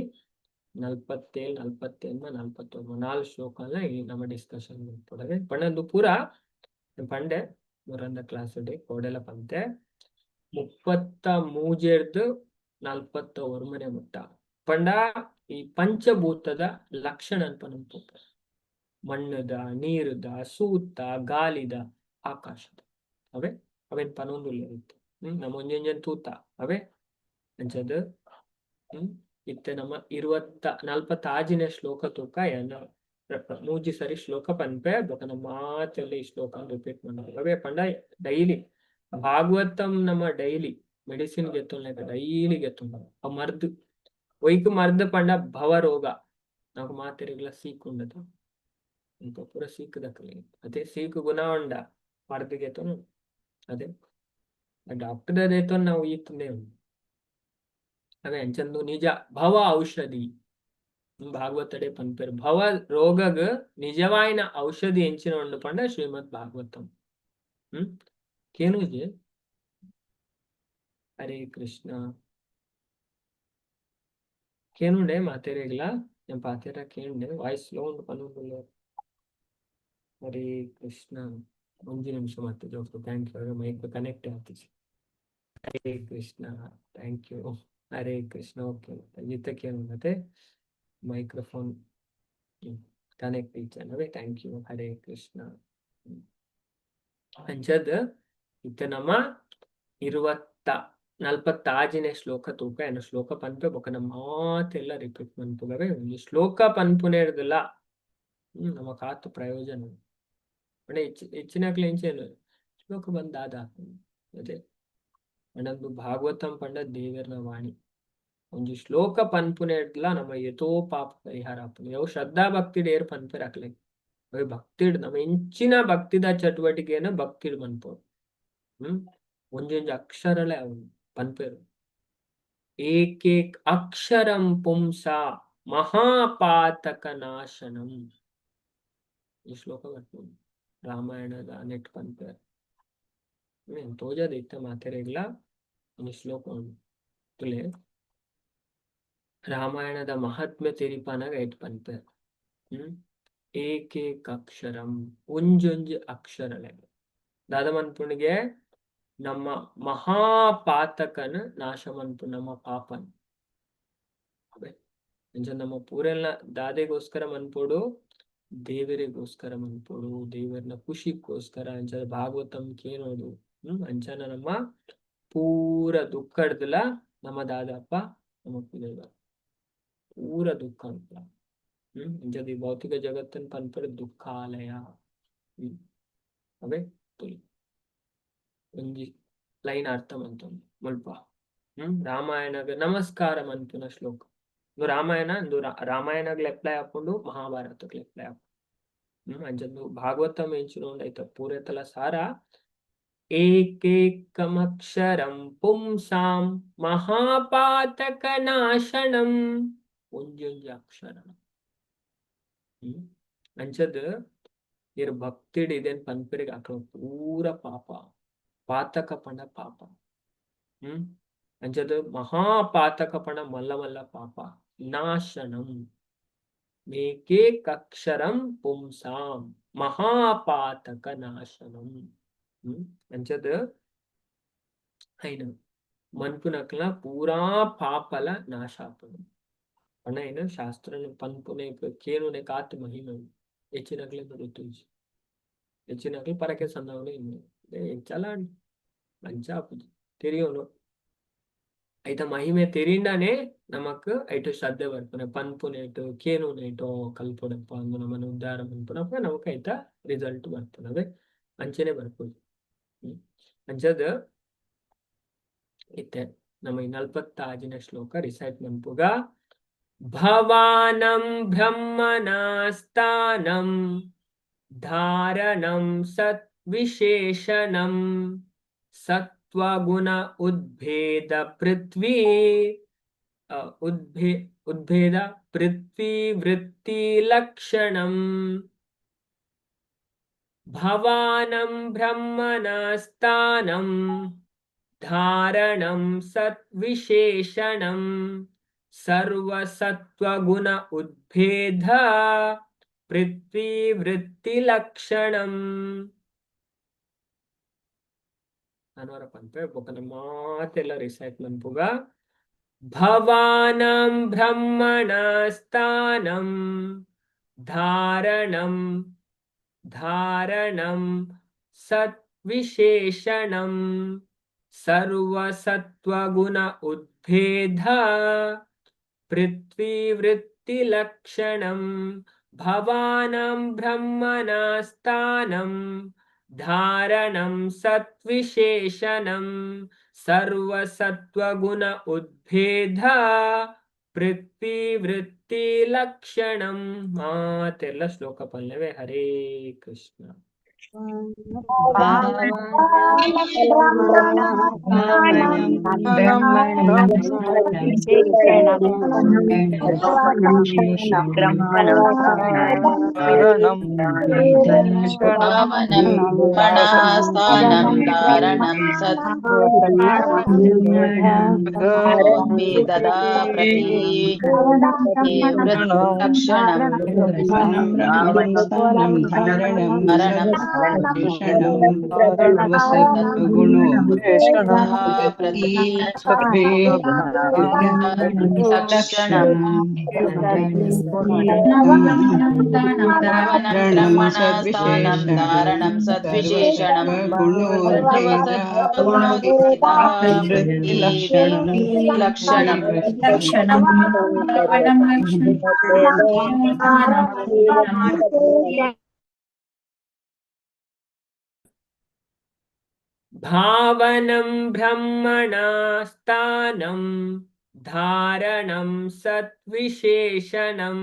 47, 48, 49, ನಾಲ್ಕು ಶ್ಲೋಕ ಈ ನಮ್ಮ ಡಿಸ್ಕಷನ್ ಪಡವೆ ಪಂಡಂದು ಪೂರ ಪಂಡೆ ಮುರಂದ ಕ್ಲಾಸ್ ಡೇ ಕೋಡೆಲ ಪಂತೆ. 33ರ್ದು 41ನೇ ಮುಟ್ಟ ಪಂಡ ಈ ಪಂಚಭೂತದ ಲಕ್ಷಣ ಅನ್ಪ ಮಣ್ಣುದ, ನೀರುದ, ಸೂತ, ಗಾಲಿದ, ಆಕಾಶದ. ಅವೇ ಅವೇನ್ ಪನೊಂದುಲ್ಲ ಇತ್ತು. ನಮ್ಮ ಒಂಜೊಂಜನ್ ತೂತ ಅವೇ ಅಂಚದ. ಇತ್ತೆ ನಮ್ಮ 46ನೇ ಶ್ಲೋಕ ತೂಕ. ಏನ ಮೂಜಿ ಸರಿ ಶ್ಲೋಕ ಪನ್ಪೆ, ಬೊಕ ನಮ್ಮ ಮಾತೆಲ್ಲ ಈ ಶ್ಲೋಕ ರಿಪೀಟ್ ಮಾಡೋದು ಅವೇ. ಪಂಡ ಡೈಲಿ ಭಾಗವತಂ ನಮ್ಮ ಡೈಲಿ ಮೆಡಿಸಿನ್ ಗೆತ್ತೊನ್ಲೆಕ ಡೈಲಿ ಗೆತ್ತೊಂಡ ಆ ಮರ್ದ್. ಒಯ್ಕ್ ಮರ್ದ್ ಪಂಡ ಭವರೋಗ. నాకు ಮಾತೆರೆಗ್ಲ ಸೀಕ್ ಉಂಡತ, ಇಂಕ ಪೂರ ಸೀಕ್ ದಕ್ಕಲೆ ಅದೇ. ಸೀಕ್ ಗುಣ ಉಂಡ ಮರ್ದ್ ಗೆತ್ತೊನು ಅದೇ. ಡಾಕ್ಟರ್ ದೇತೊನ್ ನಾವು ಈತಂದೇ ಉಂಡು ಅವೇ. ಅಂಚಂದು ನಿಜ ಭವ ಔಷಧಿ ಭಾಗವತಡೆ ಪನ್ಪೆರ್. ಭವ ರೋಗಗ್ ನಿಜವಾಯಿನ ಔಷಧಿ ಎಂಚಿನ ಉಂಡು ಪಂಡ ಶ್ರೀಮದ್ ಭಾಗವತಂ. ಕೇನುಜೆ. ಹರೇ ಕೃಷ್ಣ. ಕೇನುಂಡೆ ಮಾತೆರೆಗ್ಲ? నేను ಪಾತೆರ ಕೇಂಡೆ. ವಾಯ್ಸ್ ಸ್ಲೋ ಉಂಡು ಪನೊಂದುಲ್ಲೆ. ಹರೇ ಕೃಷ್ಣ. ಒಂಜಿ ನಿಮಿಷ ಮತ್ತೆ ಜೋಕು. Thank you. Mic connect ಆತಿಜಿ. Hare Krishna. Thank you. Hare Krishna. Okay, ಇತ್ತೆ ಕೇನುಂಡತೆ? ಮೈಕ್ರೋಫೋನ್ ಕನೆಕ್ಟ್ ಇಜ್ಜಂಡವೆ. Thank you. Hare Krishna. ಅಂಚದ್ ಇತ್ತೆ ನಮ್ಮ 46ನೇ ಶ್ಲೋಕ ತೂಕ. ಏನ ಶ್ಲೋಕ ಪನ್ಪೆ, ಬೊಕ ನಮ್ಮ ಮಾತೆಲ್ಲ ರಿಪೀಟ್ ಮನ್ಪುಗವೆ. ಒಂಜಿ ಶ್ಲೋಕ ಪನ್ಪುನೇರ್ದಲ ನಮಕ್ ಆತ್ ಪ್ರಯೋಜನ ಪಂಡ ಹೆಚ್ಚಿನಕ್ಲೆ ಎಂಚೇನು ಶ್ಲೋಕ ಬಂದ್ ದಾದ ಅದೇ. ಪಂಡಂದು ಭಾಗವತಂ ಪಂಡ ದೇವೆರ್ನ ವಾಣಿ. ಒಂಜಿ ಶ್ಲೋಕ ಪನ್ಪುನೇರ್ದಲ ನಮ್ಮ ಏತೋ ಪಾಪ ಪರಿಹಾರ ಆಪುಂಡು. ಅವು ಶ್ರದ್ಧಾ ಭಕ್ತಿಡ್ ಏರ್ ಪನ್ಪೆರ್ ಅಕ್ಲೆಗ್. ಅವೆ ಭಕ್ತಿಡ್ ನಮ್ಮ ಇಂಚಿನ ಭಕ್ತಿದ ಚಟುವಟಿಕೆಯನ್ನು ಭಕ್ತಿಡ್ ಮನ್ಪೊಡು. ಒಂಜೊಂಜಿ ಅಕ್ಷರಲೇ ಅವು ಪನ್ಪೆರು. ಏಕೇಕ್ ಅಕ್ಷರಂ ಪುಂಸ ಮಹಾಪಾತಕ ನಾಶನಂ. ಈ ಶ್ಲೋಕ ಬರ್ಪುಂಡು ರಾಮಾಯಣದ ನೆಟ್ ಪನ್ಪೆರ್. ತೋಜಾದ್ ಇತ್ತೆ ಮಾತೆರೆಗ್ಲ ಒಂಜಿ ಶ್ಲೋಕ ಉಂಡು ತುಲೆ. ರಾಮಾಯಣದ ಮಹಾತ್ಮೆ ತೆರಿಪಾನಗ ಐಟ್ ಪನ್ಪೆರ್. ಏಕೇಕ್ ಅಕ್ಷರಂ, ಒಂಜೊಂಜಿ ಅಕ್ಷರಲೆ ದಾದ ಮನ್ಪುಣಿಗೆ ನಮ್ಮ ಮಹಾಪಾತಕನ ನಾಶ ಮನ್ಪು, ನಮ್ಮ ಪಾಪನ್. ಅಂಚ ನಮ್ಮ ಪೂರೆಲ್ಲ ದಾದೆಗೋಸ್ಕರ ಮನ್ಪೊಡು? ದೇವರಿಗೋಸ್ಕರ ಮನ್ಪೊಡು, ದೇವರನ ಖುಷಿಗೋಸ್ಕರ. ಅಂಚ ಭಾಗವತಂ ಕೇನೋಡು. ಅಂಚನ ನಮ್ಮ ಪೂರ ದುಃಖಡ್ದಲ ನಮ್ಮ ದಾದಪ್ಪ ನಮ್ಮ ಪಿದಯ್ಯ ಪೂರ ದುಃಖ ಅಂತ. ಅಂಚದ ಈ ಭೌತಿಕ ಜಗತ್ತನ್ ಪನ್ಪೆರ್ ದುಃಖಾಲಯ. ಅವೇ ತುಲಿ ಒಂಜಿ ಲೈನ್ ಅರ್ಥ ಮಂತೊಂದು ಮುಲ್ಪ. ರಾಮಾಯಣಗ್ ನಮಸ್ಕಾರ ಮನ್ಪುನ ಶ್ಲೋಕ ಇಂದು. ರಾಮಾಯಣ ಇಂದು ರಾಮಾಯಣಗ್ ಅಪ್ಲೈ ಆಪುಂಡು, ಮಹಾಭಾರತಗ್ ಅಪ್ಲೈ ಆಪುಂಡು. ಅಂಚಂದು ಭಾಗವತಂ ಎಂಚಿನ ಉಂಡು ಐತ ಪೂರೆತಲ ಸಾರ. ಏಕೇಕಮಕ್ಷರಂ ಪುಂಸಾಂ ಮಹಾಪಾತಕ ನಾಶನಂ. ಒಂಜೊಂಜಿ ಅಕ್ಷರ. ಅಂಚದ್ ಇರ್ ಭಕ್ತಿಡ್ ಇದೇನ್ ಪನ್ಪೆರಿಗೆ ಅಕ್ಲ ಪೂರ ಪಾಪ. ಪಾತಕ ಪಂಡ ಪಾಪ. ಅಂಚದ್ ಮಹಾಪಾತಕ ಪಂಡ ಮಲ್ಲ ಮಲ್ಲ ಪಾಪ ನಾಶನಂ. ಏಕೇಕಕ್ಷರಂ ಪುಂಸಾಂ ಮಹಾಪಾತಕ ನಾಶನಂ. ಅಂಚದ್ ಐನ ಮನ್ಪುನಕ್ಲ ಪೂರಾ ಪಾಪಲ ನಾಶ ಆಪುಂಡು. ಪಂಡ ಐನ ಶಾಸ್ತ್ರನ್ ಪನ್ಪುನೆಕ್ ಕೇನುನೆಕ್ ಆತ್ ಮಹಿಮೆ ಉಂಡು. ಹೆಚ್ಚಿನಕ್ಲೆಗ್ ಗೊತ್ತುಜ್ಜಿ. ಹೆಚ್ಚಿನಕ್ಲ್ ಪರಕೆ ಸಂದಾವುನೆ. ಎಂಚಲ ಅಂಚ ಆಪುಜಿ ತೆರಿಯೋನು. ಐತ ಮಹಿಮೆ ತೆರಿಂಡನೆ ನಮಕ್ ಐಟು ಶ್ರದ್ಧೆ ಬರ್ಪುನೆ, ಪನ್ಪುನೇಟು ಕೇನುನೇಟು ಕಲ್ಪೊಡಪ್ಪ ಅಂದು ನಮನ ಉದ್ಧಾರ ಮನ್ಪುನಪ್ಪ ನಮಕ್ ಐತ ರಿಸಲ್ಟ್ ಬರ್ಪುನವೆ ಅಂಚನೆ ಬರ್ಪುಜಿ. ಅಂಚದ ಇತ್ತೆ ನಮ್ಮ ಈ 46ನೇ ಶ್ಲೋಕ ರಿಸೈಟ್ ಮನ್ಪುಗ. ಭವಾನಂ ಬ್ರಹ್ಮಣಸ್ಥಾನಂ ಧಾರಣಂ ಸತ್ ವಿಶೇಷಣಂ ಸತ್ವಗುಣ ಉದ್ಭೇದ ಪೃಥ್ವಿ ಉದ್ಭೇದ ಪೃಥ್ವಿ ವೃತ್ತಿ ಲಕ್ಷಣಂ. ಭವಾನಂ ಬ್ರಹ್ಮಣಸ್ಥಾನಂ ಧಾರಣಂ ಸತ್ವಿಶೇಷಣಂ ಸರ್ವಸತ್ವಗುಣ ಉದ್ಭೇದ ಪೃಥ್ವಿ ವೃತ್ತಿ ಲಕ್ಷಣಂ. ಅನವರ ಪನ್ಪೆ ಬೊಕನ ಮಾತೆಲ್ಲ ರಿಸೈಟ್ ಮನ್ಪುಗ. ಭವಾನಂ ಬ್ರಹ್ಮಣಸ್ಥಾನಂ ಧಾರಣಂ ಧಾರಣಂ ಸತ್ವಿಶೇಷಣಂ ಸರ್ವಸತ್ವಗುಣ ಉದ್ಭೇದ ಪೃಥ್ವಿ ವೃತ್ತಿ ಲಕ್ಷಣಂ. ಭವಾನಂ ಬ್ರಹ್ಮಣಸ್ಥಾನಂ ಧಾರಣಂ ಸತ್ವಿಶೇಷಣಂ ಸರ್ವಸತ್ವಗುಣ ಉದ್ಭೇದ ಪೃಥ್ವಿ ವೃತ್ತಿ ಲಕ್ಷಣಂ. ಮಾತೆಲ್ಲ ಶ್ಲೋಕ ಪಲ್ಲವೇ. ಹರೇ ಕೃಷ್ಣ. भावनं ब्रह्मणस्थानं धारणं सत् ददा प्रति लक्षणं मरणं लक्षणं ब्रह्मणस्थानं धारणं सद्विशेषणं लक्षणं ಭಾವನಂ ಬ್ರಹ್ಮಣಸ್ಥಾನಂ ಧಾರಣಂ ಸತ್ವಿಶೇಷಣಂ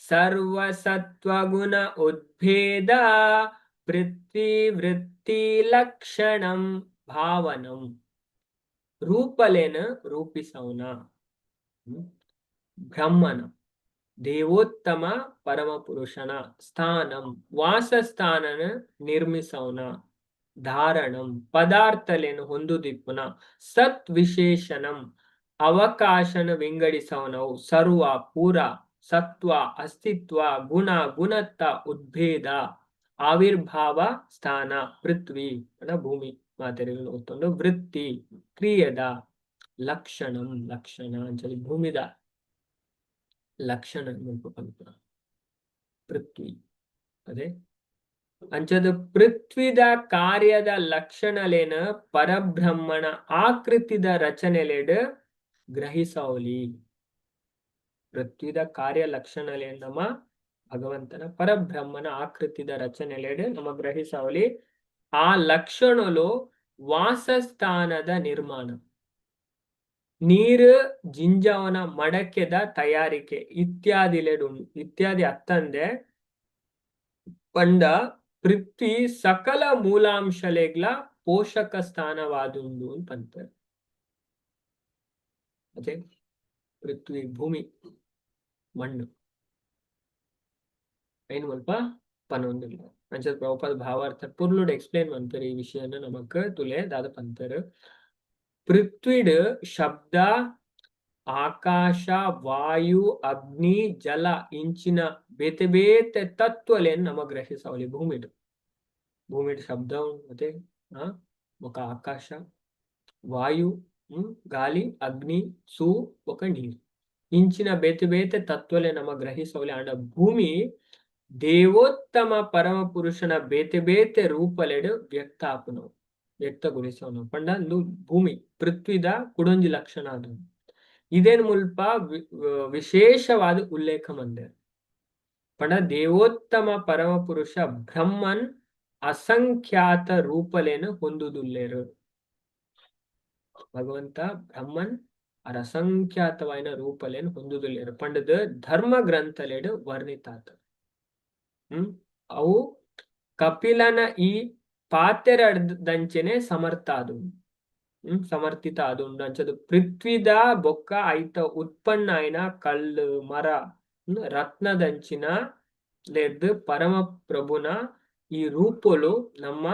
ಸರ್ವಸತ್ವಗುಣ ಉದ್ಭೇದ ಪೃಥ್ವಿ ವೃತ್ತಿ ಲಕ್ಷಣಂ. ಭಾವನಂ ರೂಪಲೇನ ರೂಪಿಸೌನ ಬ್ರಹ್ಮನ ದೇವೋತ್ತಮ ಪರಮಪುರುಷನ ಸ್ಥಾನಂ ವಾಸಸ್ಥಾನನ ನಿರ್ಮಿಸೌನ ಧಾರಣಂ ಪದಾರ್ಥಲೇನು ಹೊಂದುದಿಪ್ಪುನ ಸತ್ ವಿಶೇಷಣಂ ಅವಕಾಶನ ವಿಂಗಡಿಸವನವು ಸರ್ವ ಪೂರ ಸತ್ವ ಅಸ್ತಿತ್ವ ಗುಣ ಗುಣತ್ತ ಉದ್ಭೇದ ಆವಿರ್ಭಾವ ಸ್ಥಾನ ಪೃಥ್ವಿ ಭೂಮಿ ಮಾತೆರೆಗಳು ಒತ್ತೊಂದು ವೃತ್ತಿ ಕ್ರಿಯದ ಲಕ್ಷಣಂ ಲಕ್ಷಣ ಅಂಚಲಿ ಭೂಮಿದ ಲಕ್ಷಣ ಪನ್ಪುನ ಪೃಥ್ವಿ ಅದೇ ಅಂಚದ ಪೃಥ್ವಿದ ಕಾರ್ಯದ ಲಕ್ಷಣಲೇನ ಪರಬ್ರಹ್ಮಣ ಆಕೃತಿದ ರಚನೆಲೆಡ್ ಗ್ರಹಿಸೌಲಿ. ಪೃಥ್ವಿದ ಕಾರ್ಯ ಲಕ್ಷಣಲೇನ ನಮ್ಮ ಭಗವಂತನ ಪರಬ್ರಹ್ಮನ ಆಕೃತಿದ ರಚನೆಲೆಡ್ ನಮ್ಮ ಗ್ರಹಿಸೌಲಿ. ಆ ಲಕ್ಷಣಲು ವಾಸಸ್ಥಾನದ ನಿರ್ಮಾಣ, ನೀರು ಜಿಂಜವನ ಮಡಕೆದ ತಯಾರಿಕೆ ಇತ್ಯಾದಿಲೆಡ್ ಇತ್ಯಾದಿ ಅತ್ತಂದೆ ಪಂಡ ಪೃಥ್ವಿ ಸಕಲ ಮೂಲಾಂಶಲೆಗ್ಲ ಪೋಷಕ ಸ್ಥಾನವಾದುಂಡು ಪನ್ಪೆರ್. ಅದೇ ಪೃಥ್ವಿ ಭೂಮಿ ಮಣ್ಣು ಐನ್ ಮುಲ್ಪ ಪನೊಂದುಲ್ಲ. ಅಂಚ ಪ್ರಭುಪಾದ ಭಾವಾರ್ಥ ಪುರ್ಲುಡ್ ಎಕ್ಸ್ಪ್ಲೇನ್ ಮನ್ಪೆರ್ ಈ ವಿಷಯನ ನಮಕ್ ತುಲೆ ದಾದ ಪನ್ಪೆರ್. ಪೃಥ್ವಿಡ್ ಶಬ್ದ ಆಕಾಶ ವಾಯು ಅಗ್ನಿ ಜಲ ಇಂಚಿನ ಬೇತೆ ಬೇತೆ ತತ್ವಲೇನ್ ನಮ ಗ್ರಹಿಸವಲಿ. ಭೂಮಿಡ್ ಭೂಮಿಡ್ ಶಬ್ದ ಮತ್ತೆ ಬೊಕ ಆಕಾಶ ವಾಯು ಗಾಲಿ ಅಗ್ನಿ ಸೂ ಬೊಕ ನೀರು ಇಂಚಿನ ಬೇತೆ ಬೇತೆ ತತ್ವಲೆ ನಮ ಗ್ರಹಿಸವಲಿ. ಆಂಡ ಭೂಮಿ ದೇವೋತ್ತಮ ಪರಮ ಪುರುಷನ ಬೇತೆ ಬೇತೆ ರೂಪಲೆಡ್ ವ್ಯಕ್ತ ಆಪುನವು, ವ್ಯಕ್ತಗೊಳಿಸೋನು ಪಂಡ ಅಂದು ಭೂಮಿ ಪೃಥ್ವಿದ ಕುಡೊಂಜಿ ಲಕ್ಷಣ ಅದು. ಇದೇನ್ ಮುಲ್ಪ ವಿಶೇಷವಾದ ಉಲ್ಲೇಖ ಮಂದೆರ್ ಪಂಡ ದೇವೋತ್ತಮ ಪರಮ ಪುರುಷ ಬ್ರಹ್ಮನ್ ಅಸಂಖ್ಯಾತ ರೂಪಲೇನು ಹೊಂದುದುಲ್ಲೇರು. ಭಗವಂತ ಬ್ರಹ್ಮನ್ ಅರ ಅಸಂಖ್ಯಾತವಾಯಿನ ರೂಪಲೇನು ಹೊಂದುದುಲ್ಲೇರು ಪಂಡದ ಧರ್ಮ ಗ್ರಂಥಲೆಡ್ ವರ್ಣಿತಾತ. ಅವು ಕಪಿಲನ ಈ ಪಾತೆರದಂಚೆನೆ ಸಮರ್ಥ ಅದು, ಸಮರ್ಥಿತ ಅದು. ಅಂಚದ ಪೃಥ್ವಿದ ಬೊಕ್ಕ ಐತ ಉತ್ಪನ್ನ ಆಯಿನ ಕಲ್ಲು ಮರ ರತ್ನದಂಚಿನ ಲೆಡ್ದ್ ಪರಮ ಪ್ರಭುನ ಈ ರೂಪೊಲು ನಮ್ಮ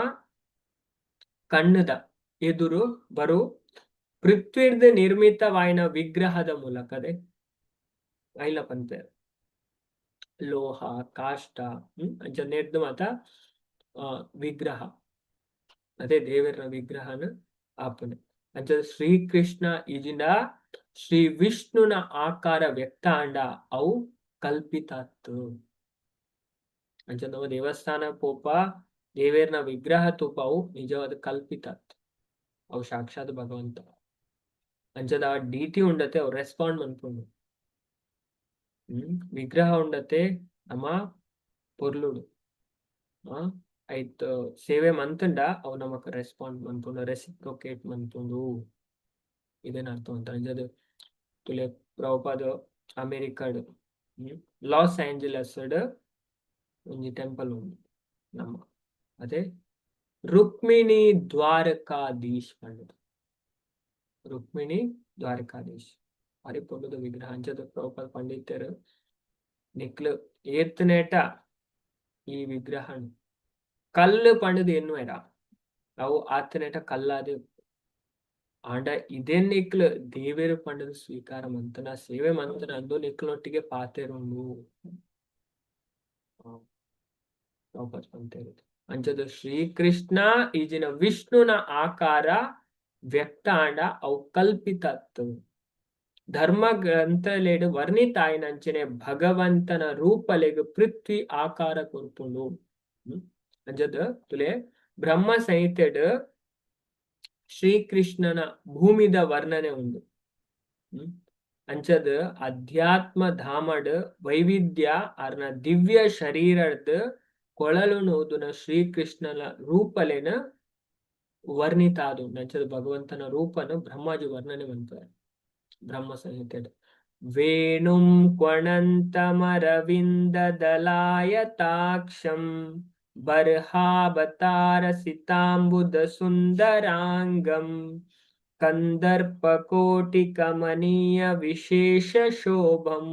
ಕಣ್ಣುದ ಎದುರು ಬರು. ಪೃಥ್ವಿರ್ದ್ ನಿರ್ಮಿತವಾಯಿನ ವಿಗ್ರಹದ ಮೂಲಕ ಅದೇ ಐಲ ಪನ್ಪೆರ್ ಲೋಹ ಕಾಷ್ಟ ಅಂಚ ನೆಡ್ದ್ ಮಾತ ವಿಗ್ರಹ ಅದೇ ದೇವರ ವಿಗ್ರಹನ ಆಪುನೆ. ಅಂಚ ಶ್ರೀಕೃಷ್ಣ ಇಜಿಂಡ ಶ್ರೀ ವಿಷ್ಣುನ ಆಕಾರ ವ್ಯಕ್ತ ಆಂಡ ಅವು ಕಲ್ಪಿತಾತ್ತು. ಅಂಚ ನಮ್ಮ ದೇವಸ್ಥಾನ ಪೋಪ ದೇವೇರ್ನ ವಿಗ್ರಹ ತೂಪ ಅವು ನಿಜವಾದ ಕಲ್ಪಿತಾತ್, ಅವು ಸಾಕ್ಷಾತ್ ಭಗವಂತ. ಅಂಚದ ಆ ಡಿಟಿ ಉಂಡತೆ ಅವು ರೆಸ್ಪಾಂಡ್ ಮನ್ಪುಂಡು. ವಿಗ್ರಹ ಉಂಡತೆ ನಮ್ಮ ಪೊರ್ಲುಡು ಐತ್ ಸೇವೆ ಮಂತುಂಡ ಅವು ನಮಕ್ ರೆಸ್ಪಾಂಡ್ ಮನ್ಪುಂಡು, ರೆಸಿಪ್ರೊಕೇಟ್ ಮನ್ಪುಂಡು. ಇದೇನ ಅರ್ಥ ಅಂತ ಅಂಚದ ತುಲೆ ಪ್ರಭುಪಾದ ಅಮೆರಿಕಡ್ ಲಾಸ್ ಆಂಜಲಸ್ ಒಂಜಿ ಟೆಂಪಲ್ ಉಂಡು ನಮ್ಮ ಅದೇ ರುಕ್ಮಿಣಿ ದ್ವಾರಕಾಧೀಶ್ ಪಂಡುದು. ರುಕ್ಮಿಣಿ ದ್ವಾರಕಾಧೀಶ್ ಬಾರಿ ಪೊರ್ಲುದ ವಿಗ್ರಹ. ಅಂಚದ ಪ್ರಭುಪಾದ ಪಂಡಿತರು ನಿಕ್ಲು ಏತ್ನೇಟ ಈ ವಿಗ್ರಹನ್ ಕಲ್ಲು ಪಂಡುದು ಎನ್ನುವೆರ ಅವು ಆತನೇಟ ಕಲ್ಲಾದೆ ಆಂಡ ಇದೇ ನಿಕ್ಲು ದೇವೇರು ಪಂಡುದು ಸ್ವೀಕಾರ ಮಂತನ ಸೇವೆ ಮಂತನ ಅಂದು ನಿಕ್ಲೊಟ್ಟಿಗೆ ಪಾತೆರುಂಡು ಪ್ರಭುಪಾದ ಪಂತೇರು. ಅಂಚದ ಶ್ರೀಕೃಷ್ಣ ಈಜಿನ ವಿಷ್ಣುನ ಆಕಾರ ವ್ಯಕ್ತ ಆಂಡ ಅವು ಕಲ್ಪಿತತ್ತು. ಧರ್ಮ ಗ್ರಂಥಲೆಡ್ ವರ್ಣಿತ ಆಯಿನಂಚನೆ ಭಗವಂತನ ರೂಪಲೆಗ್ ಪೃಥ್ವಿ ಆಕಾರ ಕೊರ್ಪುಂಡು. ಅಂಚದ ತುಲೆ ಬ್ರಹ್ಮ ಸಂಹಿತೆಡ್ ಶ್ರೀಕೃಷ್ಣನ ಭೂಮಿದ ವರ್ಣನೆ ಉಂಡು. ಅಂಚದ ಅಧ್ಯಾತ್ಮ ಧಾಮಡ್ ವೈವಿಧ್ಯ ಅರ್ನ ದಿವ್ಯ ಶರೀರದ್ ಕೊಳಲು ನೋದುನ ಶ್ರೀಕೃಷ್ಣನ ರೂಪಲೇನ ವರ್ಣಿತ ಅದು. ಅಂಚದ ಭಗವಂತನ ರೂಪನ ಬ್ರಹ್ಮಾಜಿ ವರ್ಣನೆ ಮನ್ಪುವೆರ್ ಬ್ರಹ್ಮ ಸಂಹಿತೆಡ್. ವೇಣುಂ ಕ್ವಣಂತಮರವಿಂದ ದಲಾಯತಾಕ್ಷಂ ಬರ್ಹಾವತಾರಸಿತಾಂಬುದ ಸುಂದರಾಂಗಂ ಕಂದರ್ಪಕೋಟಿಕಮನೀಯ ವಿಶೇಷ ಶೋಭಂ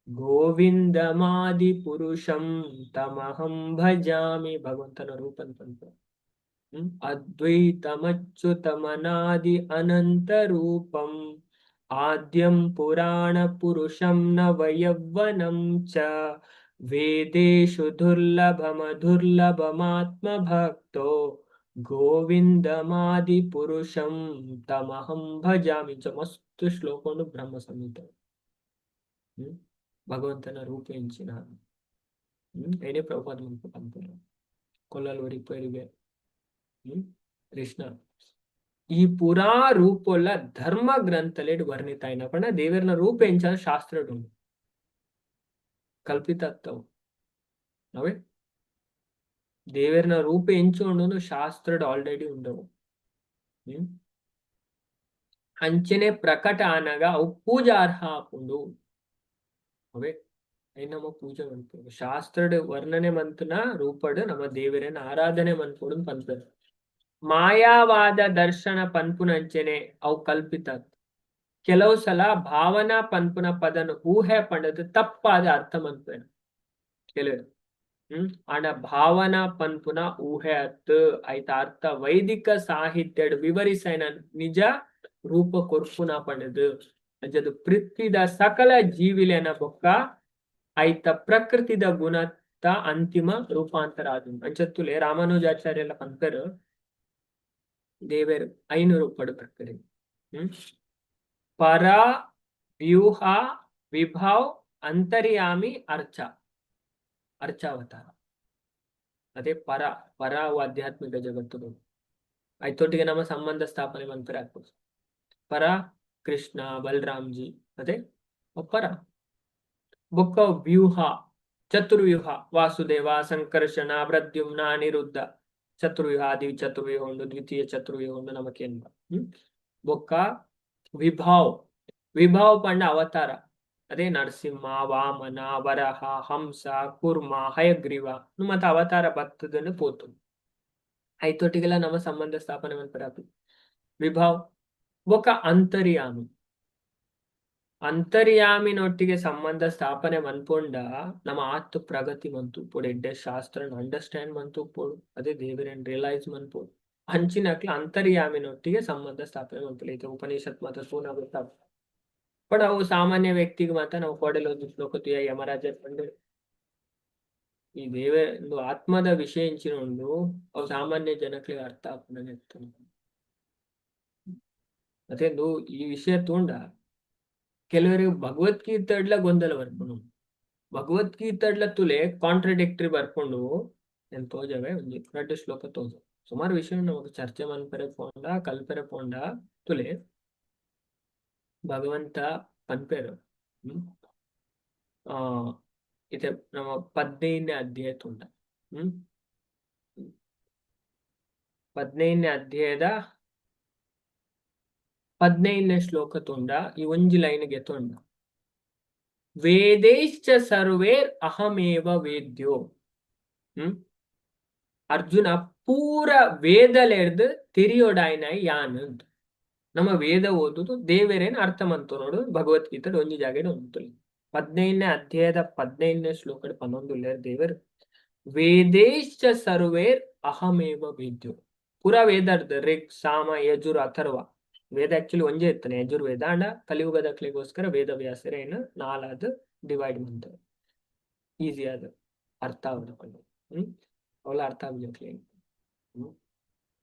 ಗೋವಿಂದಮಾದಿ ಪುರುಷಂ ತಮಹಂ ಭಜಾಮಿ. ಭಗವಂತನ ರೂಪನ್ ಪನ್ಪೆರ್. ಅದ್ವೈತಮಚ್ಯುತಮನಾದಿ ಅನಂತ ರೂಪಂ ಆದ್ಯಂ ಪುರಾಣ ಪುರುಷಂ ನವಯೌವನಂ ಚ ವೇದೇಷು ದುರ್ಲಭಮದುರ್ಲಭಮಾತ್ಮಭಕ್ತೋ ಗೋವಿಂದಮಾದಿ ಪುರುಷಂ ತಮಹಂ ಭಜಾಮಿ. ಇಂಚ ಮಸ್ತ್ ಶ್ಲೋಕ ಉಂಡು ಬ್ರಹ್ಮ ಸಂಹಿತೆ. ಭಗವಂತನ ರೂಪ ಎಂಚಿನ ಏನೇ ಪ್ರಭುಪಾದ ಮುಲ್ಪ ಪನ್ಪೆರ್ ಕೊಲ್ಲಲ್ ಒರಿಪೆರಿಗೆ ಕೃಷ್ಣ ಈ ಪೂರಾ ರೂಪೊಲ್ಲ ಧರ್ಮ ಗ್ರಂಥಲೆಡ್ ವರ್ಣಿತ ಆಯಿನ ಪಂಡ ದೇವೆರ್ನ ರೂಪ ಎಂಚ ಶಾಸ್ತ್ರಡ್ ಉಂಡು, ಕಲ್ಪಿತ ಅತ್ತವು. ಅವೇ ದೇವೆರ್ನ ರೂಪ ಎಂಚ ಉಂಡು ಶಾಸ್ತ್ರಡ್ ಆಲ್ರೆಡಿ ಉಂಡವು. ಅಂಚನೆ ಪ್ರಕಟ ಆನಗ ಅವು ಪೂಜಾರ್ಹ ಆಪುಂಡು. ಅವೇ ಐನ್ ನಮ ಪೂಜೆ ಮನ್ಪೊಡು. ಶಾಸ್ತ್ರಡ್ ವರ್ಣನೆ ಮಂತುನ ರೂಪಡ್ ನಮ ದೇವೆರೆನ್ ಆರಾಧನೆ ಮನ್ಪೊಡು ಪನ್ಪೆರ್. ಮಾಯಾವಾದ ದರ್ಶನ ಪನ್ಪುನಂಚನೆ ಅವು ಕಲ್ಪಿತ. ಕೆಲವು ಸಲ ಭಾವನಾ ಪನ್ಪುನ ಪದನ್ ಊಹೆ ಪಂಡದ್ ತಪ್ಪಾದ ಅರ್ಥ ಮನ್ಪೆರ್ ಕೆಲವರು. ಆಂಡ ಭಾವನಾ ಪನ್ಪುನ ಊಹೆ ಅತ್ ಐತ ಅರ್ಥ ವೈದಿಕ ಸಾಹಿತ್ಯಡ್ ವಿವರಿಸೈನ ನಿಜ ರೂಪ ಕೊರ್ಪುನ ಪಂಡದು. ಅಂಚದ ಪೃಥ್ವಿದ ಸಕಲ ಜೀವಿಲೆನ ಬೊಕ್ಕ ಐತ ಪ್ರಕೃತಿದ ಗುಣತ ಅಂತಿಮ ರೂಪಾಂತರ ಆದು. ಅಂಚತ್ತುಲೆ ರಾಮಾನುಜಾಚಾರ್ಯ ಪನ್ಪೆರ್ ದೇವೆರ್ ಐನು ರೂಪಡ್ ಬರ್ಪೆರ್. ಪರ ವ್ಯೂಹ ವಿಭಾವ್ ಅಂತರ್ಯಾಮಿ ಅರ್ಚ ಅರ್ಚಾವತಾರ. ಅದೇ ಪರ ಪರ ಆಧ್ಯಾತ್ಮಿಕ ಜಗತ್ತು ಐತೊಟ್ಟಿಗೆ ನಮ್ಮ ಸಂಬಂಧ ಸ್ಥಾಪನೆ ಮನ್ಪೆರೆ ಆಪುಜಿ. ಪರ ಕೃಷ್ಣ ಬಲರಾಮ್ಜಿ ಅದೇ ಪರ. ಬೊಕ್ಕ ವ್ಯೂಹ ಚತುರ್ವ್ಯೂಹ ವಾಸುದೇವ ಸಂಕರ್ಷಣ ಪ್ರದ್ಯುಮ್ನ ಅನಿರುದ್ಧ ಚತುರ್ವ್ಯೂಹ ಆದಿ ಚತುರ್ವ್ಯೂಹ ಉಂಡು, ದ್ವಿತೀಯ ಚತುರ್ವ್ಯೂಹ ಉಂಡು ನಮಕೇನ್ಬ. ಬೊಕ್ಕ ವಿಭಾವ್ ವಿಭಾವ್ ಪಂಡ ಅವತಾರ. ಅದೇ ನರಸಿಂಹ ವಾಮನ ವರಹ ಹಂಸ ಕೂರ್ಮ ಹಯಗ್ರೀವ ಮತ್ತ ಅವತಾರ ಬತ್ತದನ್ನು ಪೋತು ಐತೊಟ್ಟಿಗೆಲ್ಲ ನಮ್ಮ ಸಂಬಂಧ ಸ್ಥಾಪನೆ ಮನ್ಪೆರೆ ಆಪುಜಿ. ವಿಭಾವ್ ಬೊಕ್ಕ ಅಂತರ್ಯಾಮಿ. ಅಂತರ್ಯಾಮಿನೊಟ್ಟಿಗೆ ಸಂಬಂಧ ಸ್ಥಾಪನೆ ಮನ್ಪೊಂಡ ನಮ್ಮ ಆತ್ಮ ಪ್ರಗತಿ ಮಂತುಪ್ಪೊಡು, ಎಡ್ಡೆ ಶಾಸ್ತ್ರನ್ ಅಂಡರ್ಸ್ಟ್ಯಾಂಡ್ ಮಂತುಪ್ಪೊಡು, ಅದೇ ದೇವರನ್ ರಿಯಲೈಸ್ ಮನ್ಪೊಡು. ಅಂಚಿನಕ್ಲ ಅಂತರ್ಯಾಮಿನೊಟ್ಟಿಗೆ ಸಂಬಂಧ ಸ್ಥಾಪನೆ ಮನ್ಪೊಲಿ. ಇತ್ತೆ ಉಪನಿಷತ್ ಮಾತ ಸೂನ ಗೊತ್ತಾಪ. ಬಟ್ ಅವು ಸಾಮಾನ್ಯ ವ್ಯಕ್ತಿಗೆ ಮಾತ್ರ ನಾವು ಕೋಡೆಲ್ ಒಂಜಿ ಶ್ಲೋಕ ತೂಯ ಯಮರಾಜ ಪಂಡೆ ಈ ದೇವ ಒಂದು ಆತ್ಮದ ವಿಷಯ ಇಂಚಿನ ಉಂಡು, ಅವು ಸಾಮಾನ್ಯ ಜನಕ್ಲೆಗ್ ಅರ್ಥ ಆಪುನ ಅತೆಂದು ಈ ವಿಷಯ ತೂಂಡ ಕೆಲವರಿಗೆ ಭಗವದ್ಗೀತೆಡ್ಲ ಗೊಂದಲ ಬರ್ಪುಂಡು. ಭಗವದ್ಗೀತೆಡ್ಲ ತುಲೆ ಕಾಂಟ್ರಡಿಕ್ಟರಿ ಬರ್ಪುಂಡು. ಏನ್ ತೋಜವೆ ಒಂಜಿ ರಡ್ಡ್ ಶ್ಲೋಕ ತೋಜ ಸುಮಾರು ವಿಷಯ ನಮಕ್ ಚರ್ಚೆ ಮನ್ಪೆರೆ ಪೋಂಡ ಕಲ್ಪೆರೆ ಪೋಂಡ ತುಲೆ ಭಗವಂತ ಪನ್ಪೆರ್. ಆ ಇತ್ತೆ ನಮ 15ನೇ ಅಧ್ಯಾಯ ತೂಂಡ. 15ನೇ ಅಧ್ಯಾಯದ 15ನೇ ಶ್ಲೋಕ ತೂಂಡ ಈ ಒಂಜಿ ಲೈನ್ ಗೆತೊಂಡ ವೇದೇಶ್ಚ ಸರ್ವೇರ್ ಅಹಮೇವ ವೇದ್ಯೋ. ಅರ್ಜುನ ಪೂರ ವೇದಲೆರ್ದ್ ತೆರಿಯೊಡಾಯಿನ ಯಾನ್ ಅಂತ. ನಮ್ಮ ವೇದ ಓದುದು ದೇವರೇನ ಅರ್ಥ ಮಂತು ನೋಡು ಭಗವದ್ಗೀತೆ ಒಂಜಿ ಜಾಗೆಡ್ ಉಂಟು. 15ನೇ ಅಧ್ಯಾಯದ 15ನೇ ಶ್ಲೋಕಡ್ ಪನೊಂದುಲ್ಲೆರ್ ದೇವರು ವೇದೇಶ್ಚ ಸರ್ವೇರ್ ಅಹಮೇವ ವೇದ್ಯೋ. ಪೂರ ವೇದರ್ದ್ ಋಕ್ ಸಾಮ ಯಜುರ್ ಅಥರ್ವ ವೇದ ಆಕ್ಚುಲಿ ಒಂಜೇ ಇತ್ತನೆ ಯಜುರ್ವೇದ ಅಂಡ ಕಲಿಯುಗದಕ್ಲೆಗೋಸ್ಕರ ವೇದವ್ಯಾಸರೇನು ನಾಲಾದ್ ಡಿವೈಡ್ ಮಂತೆರ್ ಈಸಿ ಆದ್ ಅರ್ಥ ಆವಡ್ ಪಂದ್. ಅವಲ ಅರ್ಥ ಆಪುಜಿ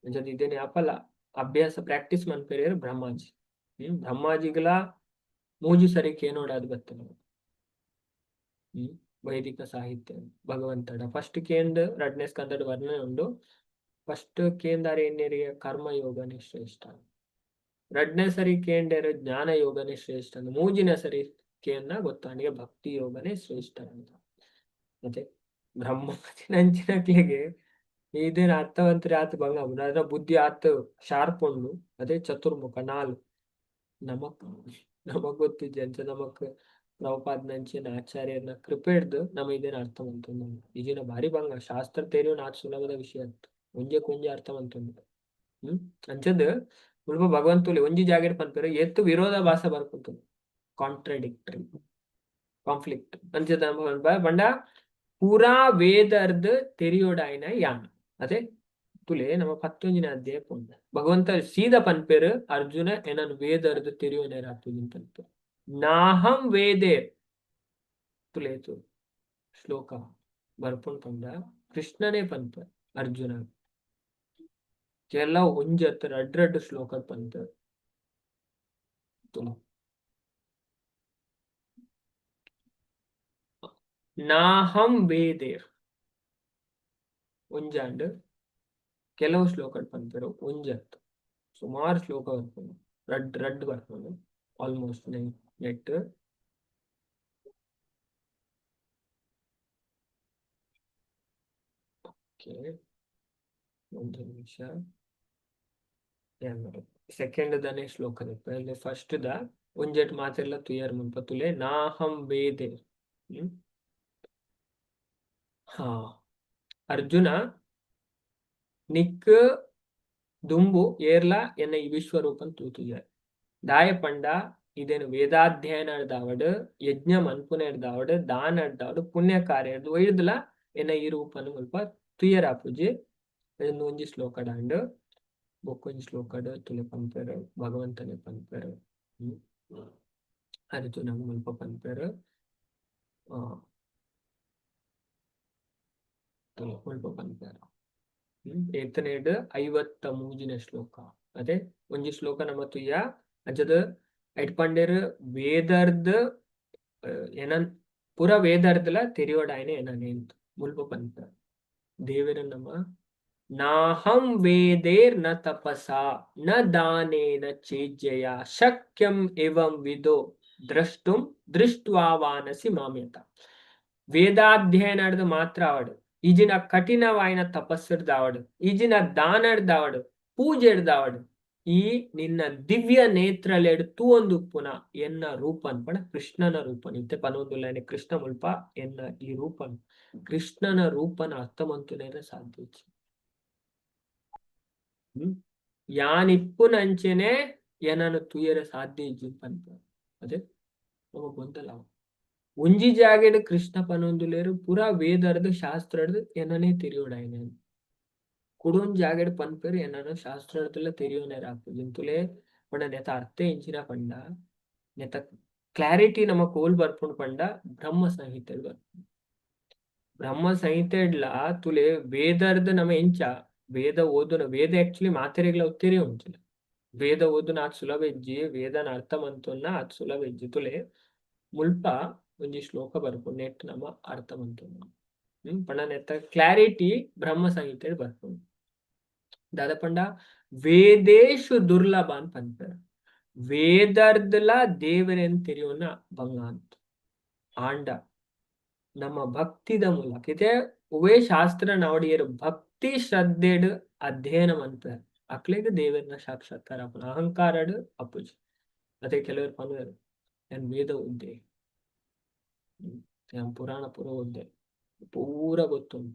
ಅಂಚಾದ್ ಇದೇನೆ ಆಪಲ ಅಭ್ಯಾಸ ಪ್ರಾಕ್ಟೀಸ್ ಮನ್ಪೆರೆ ಬ್ರಹ್ಮಾಜಿ. ಬ್ರಹ್ಮಾಜಿಗ್ಲಾ ಮೂಜಿ ಸರಿ ಕೇನೋಡಾದ್ ಬತ್ತನ ವೈದಿಕ ಸಾಹಿತ್ಯ ಭಗವಂತಡ ಫಸ್ಟ್ ಕೇಂದ್ ರಡ್ಡನೇ ಸ್ಕಂದಡ್ ವರ್ಣನೆ ಉಂಡು. ಫಸ್ಟ್ ಕೇಂದಾರ ಎನ್ನೆರಿಗೆ ಕರ್ಮ ಯೋಗನೇ ಶ್ರೇಷ್ಠ, ರಡ್ಡನೇ ಸರಿ ಕೇಂಡೆರ್ ಜ್ಞಾನ ಯೋಗನೇ ಶ್ರೇಷ್ಠ, ಮೂಜಿನ ಸರಿ ಕೇಂದ ಗೊತ್ತಾಂಡಿಗೆ ಭಕ್ತಿ ಯೋಗನೇ ಶ್ರೇಷ್ಠ ಅಂತ. ಮತ್ತೆ ಬ್ರಹ್ಮಾಜಿನಂಚಿನಕ್ಲೆಗೆ ಇದೇನ ಅರ್ಥವಂತರಿ ಆತ್ ಬಂಗ ಅದ್ರ ಬುದ್ಧಿ ಆತ್ ಶಾರ್ಪ್ ಉಂಡು. ಅದೇ ಚತುರ್ಮುಖ ನಾಲ್ ನಮಕ್ ನಮಗ್ ಗೊತ್ತಿಜ್ಜಿ ಅಂಚ ನಮಕ್ ಪ್ರಭುಪಾದನಂಚಿನ ಆಚಾರ್ಯನ ಕೃಪೆಡ್ದು ನಮ ಇದೇನ ಅರ್ಥ ಮಂತೊಂದು ಈಜಿನ ಭಾರಿ ಬಂಗ ಶಾಸ್ತ್ರ ತೆರಿಯುನ ಆತ್ ಸುಲಭದ ವಿಷಯ ಅತ್ ಒಂಜೆ ಕೊಂಜೆ ಅರ್ಥ ಮಂತೊಂದು. ಅಂಚದ್ ಮುಲ್ಪ ಭಗವಂತುಲೆ ಒಂಜಿ ಜಾಗೆಡ್ ಪನ್ಪೆರ್ ಏತ್ ವಿರೋಧಾಭಾಸ ಬರ್ಪುಂಡು ಕಾಂಟ್ರಡಿಕ್ಟರಿ ಕಾನ್ಫ್ಲಿಕ್ಟ್ ಅಂಚದ ಪಂಡ ಪೂರಾ ವೇದರ್ದ್ ತೆರಿಯೊಡಾಯಿನ ಯಾನ್. ಅದೇ ತುಲೆ ನಮ್ಮ 11ನೇ ಅಧ್ಯಾಯ ಪೋಂಡ ಭಗವಂತ ಸೀದಾ ಪನ್ಪೆರ್ ಅರ್ಜುನ ಎನನ್ ವೇದರ್ದ್ ತೆರಿಯೊನೇರ ಆಪುಜಿ ಪನ್ಪೆರ್. ನಾಹಂ ವೇದೆ ತುಲೇತು ಶ್ಲೋಕ ಬರ್ಪುಂಡು ಪಂಡ ಕೃಷ್ಣನೇ ಪನ್ಪೆ ಅರ್ಜುನ ಕೆಲವು ಒಂಜಿ ಅತ್ತ್ ರಡ್ಡ್ ರಡ್ಡ್ ಶ್ಲೋಕ ಪನ್ಪೆರ್. ನಾಹಂ ವೇದೆ ಒಂಜಾಂಡ್ ಕೆಲವು ಶ್ಲೋಕ ಪನ್ಪೆರ್ ಒಂಜತ್ ಸುಮಾರು ಶ್ಲೋಕ ಬರ್ಪುಂಡು ರಡ್ಡ್ ರಡ್ಡ್ ಬರ್ಪುಂಡು ಆಲ್ಮೋಸ್ಟ್ ನೆಟ್. ಓಕೆ ಒಂದು ನಿಮಿಷ ಸೆಕೆಂಡ್ ದನೆ ಶ್ಲೋಕ ಫಸ್ಟ್ the ಒಂಜೆಟ್ ಮಾತೆರ್ಲ ತುಯರ್ ಮುಲ್ಪ ತುಲೆ ನಾಹಂ ವೇದೆ. ಹಾ ಅರ್ಜುನ ನಿಕ್ ದುಂಬು ಏರ್ಲ ಎನ್ನ ಈ ವಿಶ್ವರೂಪನ್ ತೂತುಜೆ ದಾಯ ಪಂಡ ಇದೇನು ವೇದಾಧ್ಯಯನ ದಾವಡ್ ಯಜ್ಞ ಮನ್ಪುನೆರ್ದಾವಡ್ ದಾನ ದಾವಡ್ ಪುಣ್ಯ ಕಾರ್ಯ ಒಯ್ದಲ ಎನ್ನ ಈ ರೂಪನ್ ಮುಲ್ಪ ತುಯರಾಪುಜಿ. ಒಂಜಿ ಶ್ಲೋಕ ಡಾಂಡ್ ಬೊಕ್ಕೊಂಜಿ ಶ್ಲೋಕಡ್ ತುಲೆ ಪನ್ಪೆರ್ ಭಗವಂತನೆ ಪನ್ಪೆರ್. ಅರ್ಜುನ ಮುಲ್ಪ ಪನ್ಪೆರ್ ತುಲೆ ಮುಲ್ಪ ಪನ್ಪೆರ್. ಏತನೇಡ್ 53ನೇ ಶ್ಲೋಕ. ಅದೇ ಒಂಜಿ ಶ್ಲೋಕ ನಮ ತುಯ್ಯ ಅಂಚದ ಐಟ್ ಪಂಡೆರ್ ವೇದರ್ದ್ ಎನನ್ ಪೂರ ವೇದರ್ದ್ಲ ತೆರಿಯೋಡಾಯ್ನೆ ಎನನೆ. ಮುಲ್ಪ ಪನ್ಪ ದೇವೆರ್ ನಮ ನಾಹಂ ವೇದೇರ್ ನ ತಪಸಾ ನ ದಾನೇನ ಚೇಜ್ಯಯ ಶಕ್ಯಂ ಏವಂ ವಿದೋ ದ್ರಷ್ಟುಂ ದೃಷ್ಟ್ವಾ ವಾನಸಿ ಮಾಮ್ಯತ. ವೇದಾಧ್ಯಯನ ಮಾತ್ರ ಆವಡು, ಈಜಿನ ಕಠಿಣವಾಯಿನ ತಪಸ್ಸುಡ್ದಾವಡು, ಈಜಿನ ದಾನಡ್ದಾವಡು, ಪೂಜೆಡ್ದಾವಡು, ಈ ನಿನ್ನ ದಿವ್ಯ ನೇತ್ರಲೆಡ್ ತೂವೊಂದುಪ್ಪುನ ಎನ್ನ ರೂಪನ್ ಪಂಡ ಕೃಷ್ಣನ ರೂಪನ್. ಇತ್ತೆ ಪನೊಂದುಲ್ಲಾನೆ ಕೃಷ್ಣ ಮುಲ್ಪ ಎನ್ನ ಈ ರೂಪನ್, ಕೃಷ್ಣನ ರೂಪನ ಅರ್ಥ ಮಂತುನೇರ ಸಾಧ್ಯ. ಯಾನಿಪ್ಪುನಂಚೆನೆ ಏನನು ತೂಯರೆ ಸಾಧ್ಯ ಇಜ್ಜಿ ಪನ್ಪ. ಅದೇ ನಮ ಗೊಂದಲ. ಒಂಜಿ ಜಾಗೆಡ್ ಕೃಷ್ಣ ಪನೊಂದುಲ್ಲೆರ್ ಪೂರಾ ವೇದರ್ದ್ ಶಾಸ್ತ್ರರ್ದ್ ಏನನೇ ತೆರಿಯೊಡಾಯಿನ. ಕುಡೊಂಜಿ ಜಾಗೆಡ್ ಪನ್ಪೆರ್ ಏನನ ಶಾಸ್ತ್ರರ್ದಲ ತೆರಿಯೊನೆರ ಆಪುಜಿ ಇಂತುಲೆ. ಪಂಡ ನೆತ ಅರ್ಥ ಎಂಚಿನ ಪಂಡ, ನೆತ ಕ್ಲಾರಿಟಿ ನಮ ಕೋಲ್ ಬರ್ಪುಂಡು ಪಂಡ ಬ್ರಹ್ಮ ಸಂಹಿತೆಡ್ ಬರ್ಪುಂಡು. ಬ್ರಹ್ಮ ಸಂಹಿತೆಡ್ಲ ತುಲೆ ವೇದರ್ದ್ ನಮ ಎಂಚ ವೇದ ಓದುನ, ವೇದ ಆಕ್ಚುಲಿ ಮಾತೆರೆಗ್ಲ ತೆರಿಯೊಂಜಿಲ್ಲ. ವೇದ ಓದುನ ಆತ್ ಸುಲಭ ಇಜ್ಜಿ, ವೇದನ ಅರ್ಥ ಮಂತೊನ್ನ ಆತ್ ಸುಲಭ ಇಜ್ಜಿ. ತುಲೆ ಮುಲ್ಪ ಒಂಜಿ ಶ್ಲೋಕ ಬರ್ಪುಂಡು, ನೆಟ್ ನಮ ಅರ್ಥ ಮಂತೊನ್ನ. ಪಂಡ ನೆತ್ತ ಕ್ಲಾರಿಟಿ ಬ್ರಹ್ಮ ಸಂಹಿತೆಡ್ ಬರ್ಪುಂಡು. ದಾದ ಪಂಡ ವೇದೇಶು ದುರ್ಲಭ ಅಂತ ಪನ್ಪೆರ್. ವೇದರ್ದಲ ದೇವರೆನ್ ತೆರಿಯೋನ ಬಂಗ ಅಂತ. ಆಂಡ ನಮ್ಮ ಭಕ್ತಿದ ಮೂಲಕ ಇತ್ತೆ ಒವ್ವೇ ಶಾಸ್ತ್ರ ನಾವಡಿಯರು ಭಕ್ತಿ ಶ್ರದ್ಧೆಡ್ ಅಧ್ಯಯನ ಮನ್ಪೆರ್ ಅಕ್ಲೆಗ್ ದೇವೆರ್ನ ಸಾಕ್ಷಾತ್ಕಾರ ಆಪುಂಡು, ಅಹಂಕಾರಡ್ ಅಪ್ಪುಜಿ. ಅದೇ ಕೆಲವರು ಪನ್ಪೆರ್ ಯಾನ್ ವೇದ ಓದ್ದೆ, ಯಾನ್ ಪುರಾಣ ಪೂರ ಓದ್ದೆ, ಪೂರ ಗೊತ್ತುಂಡು,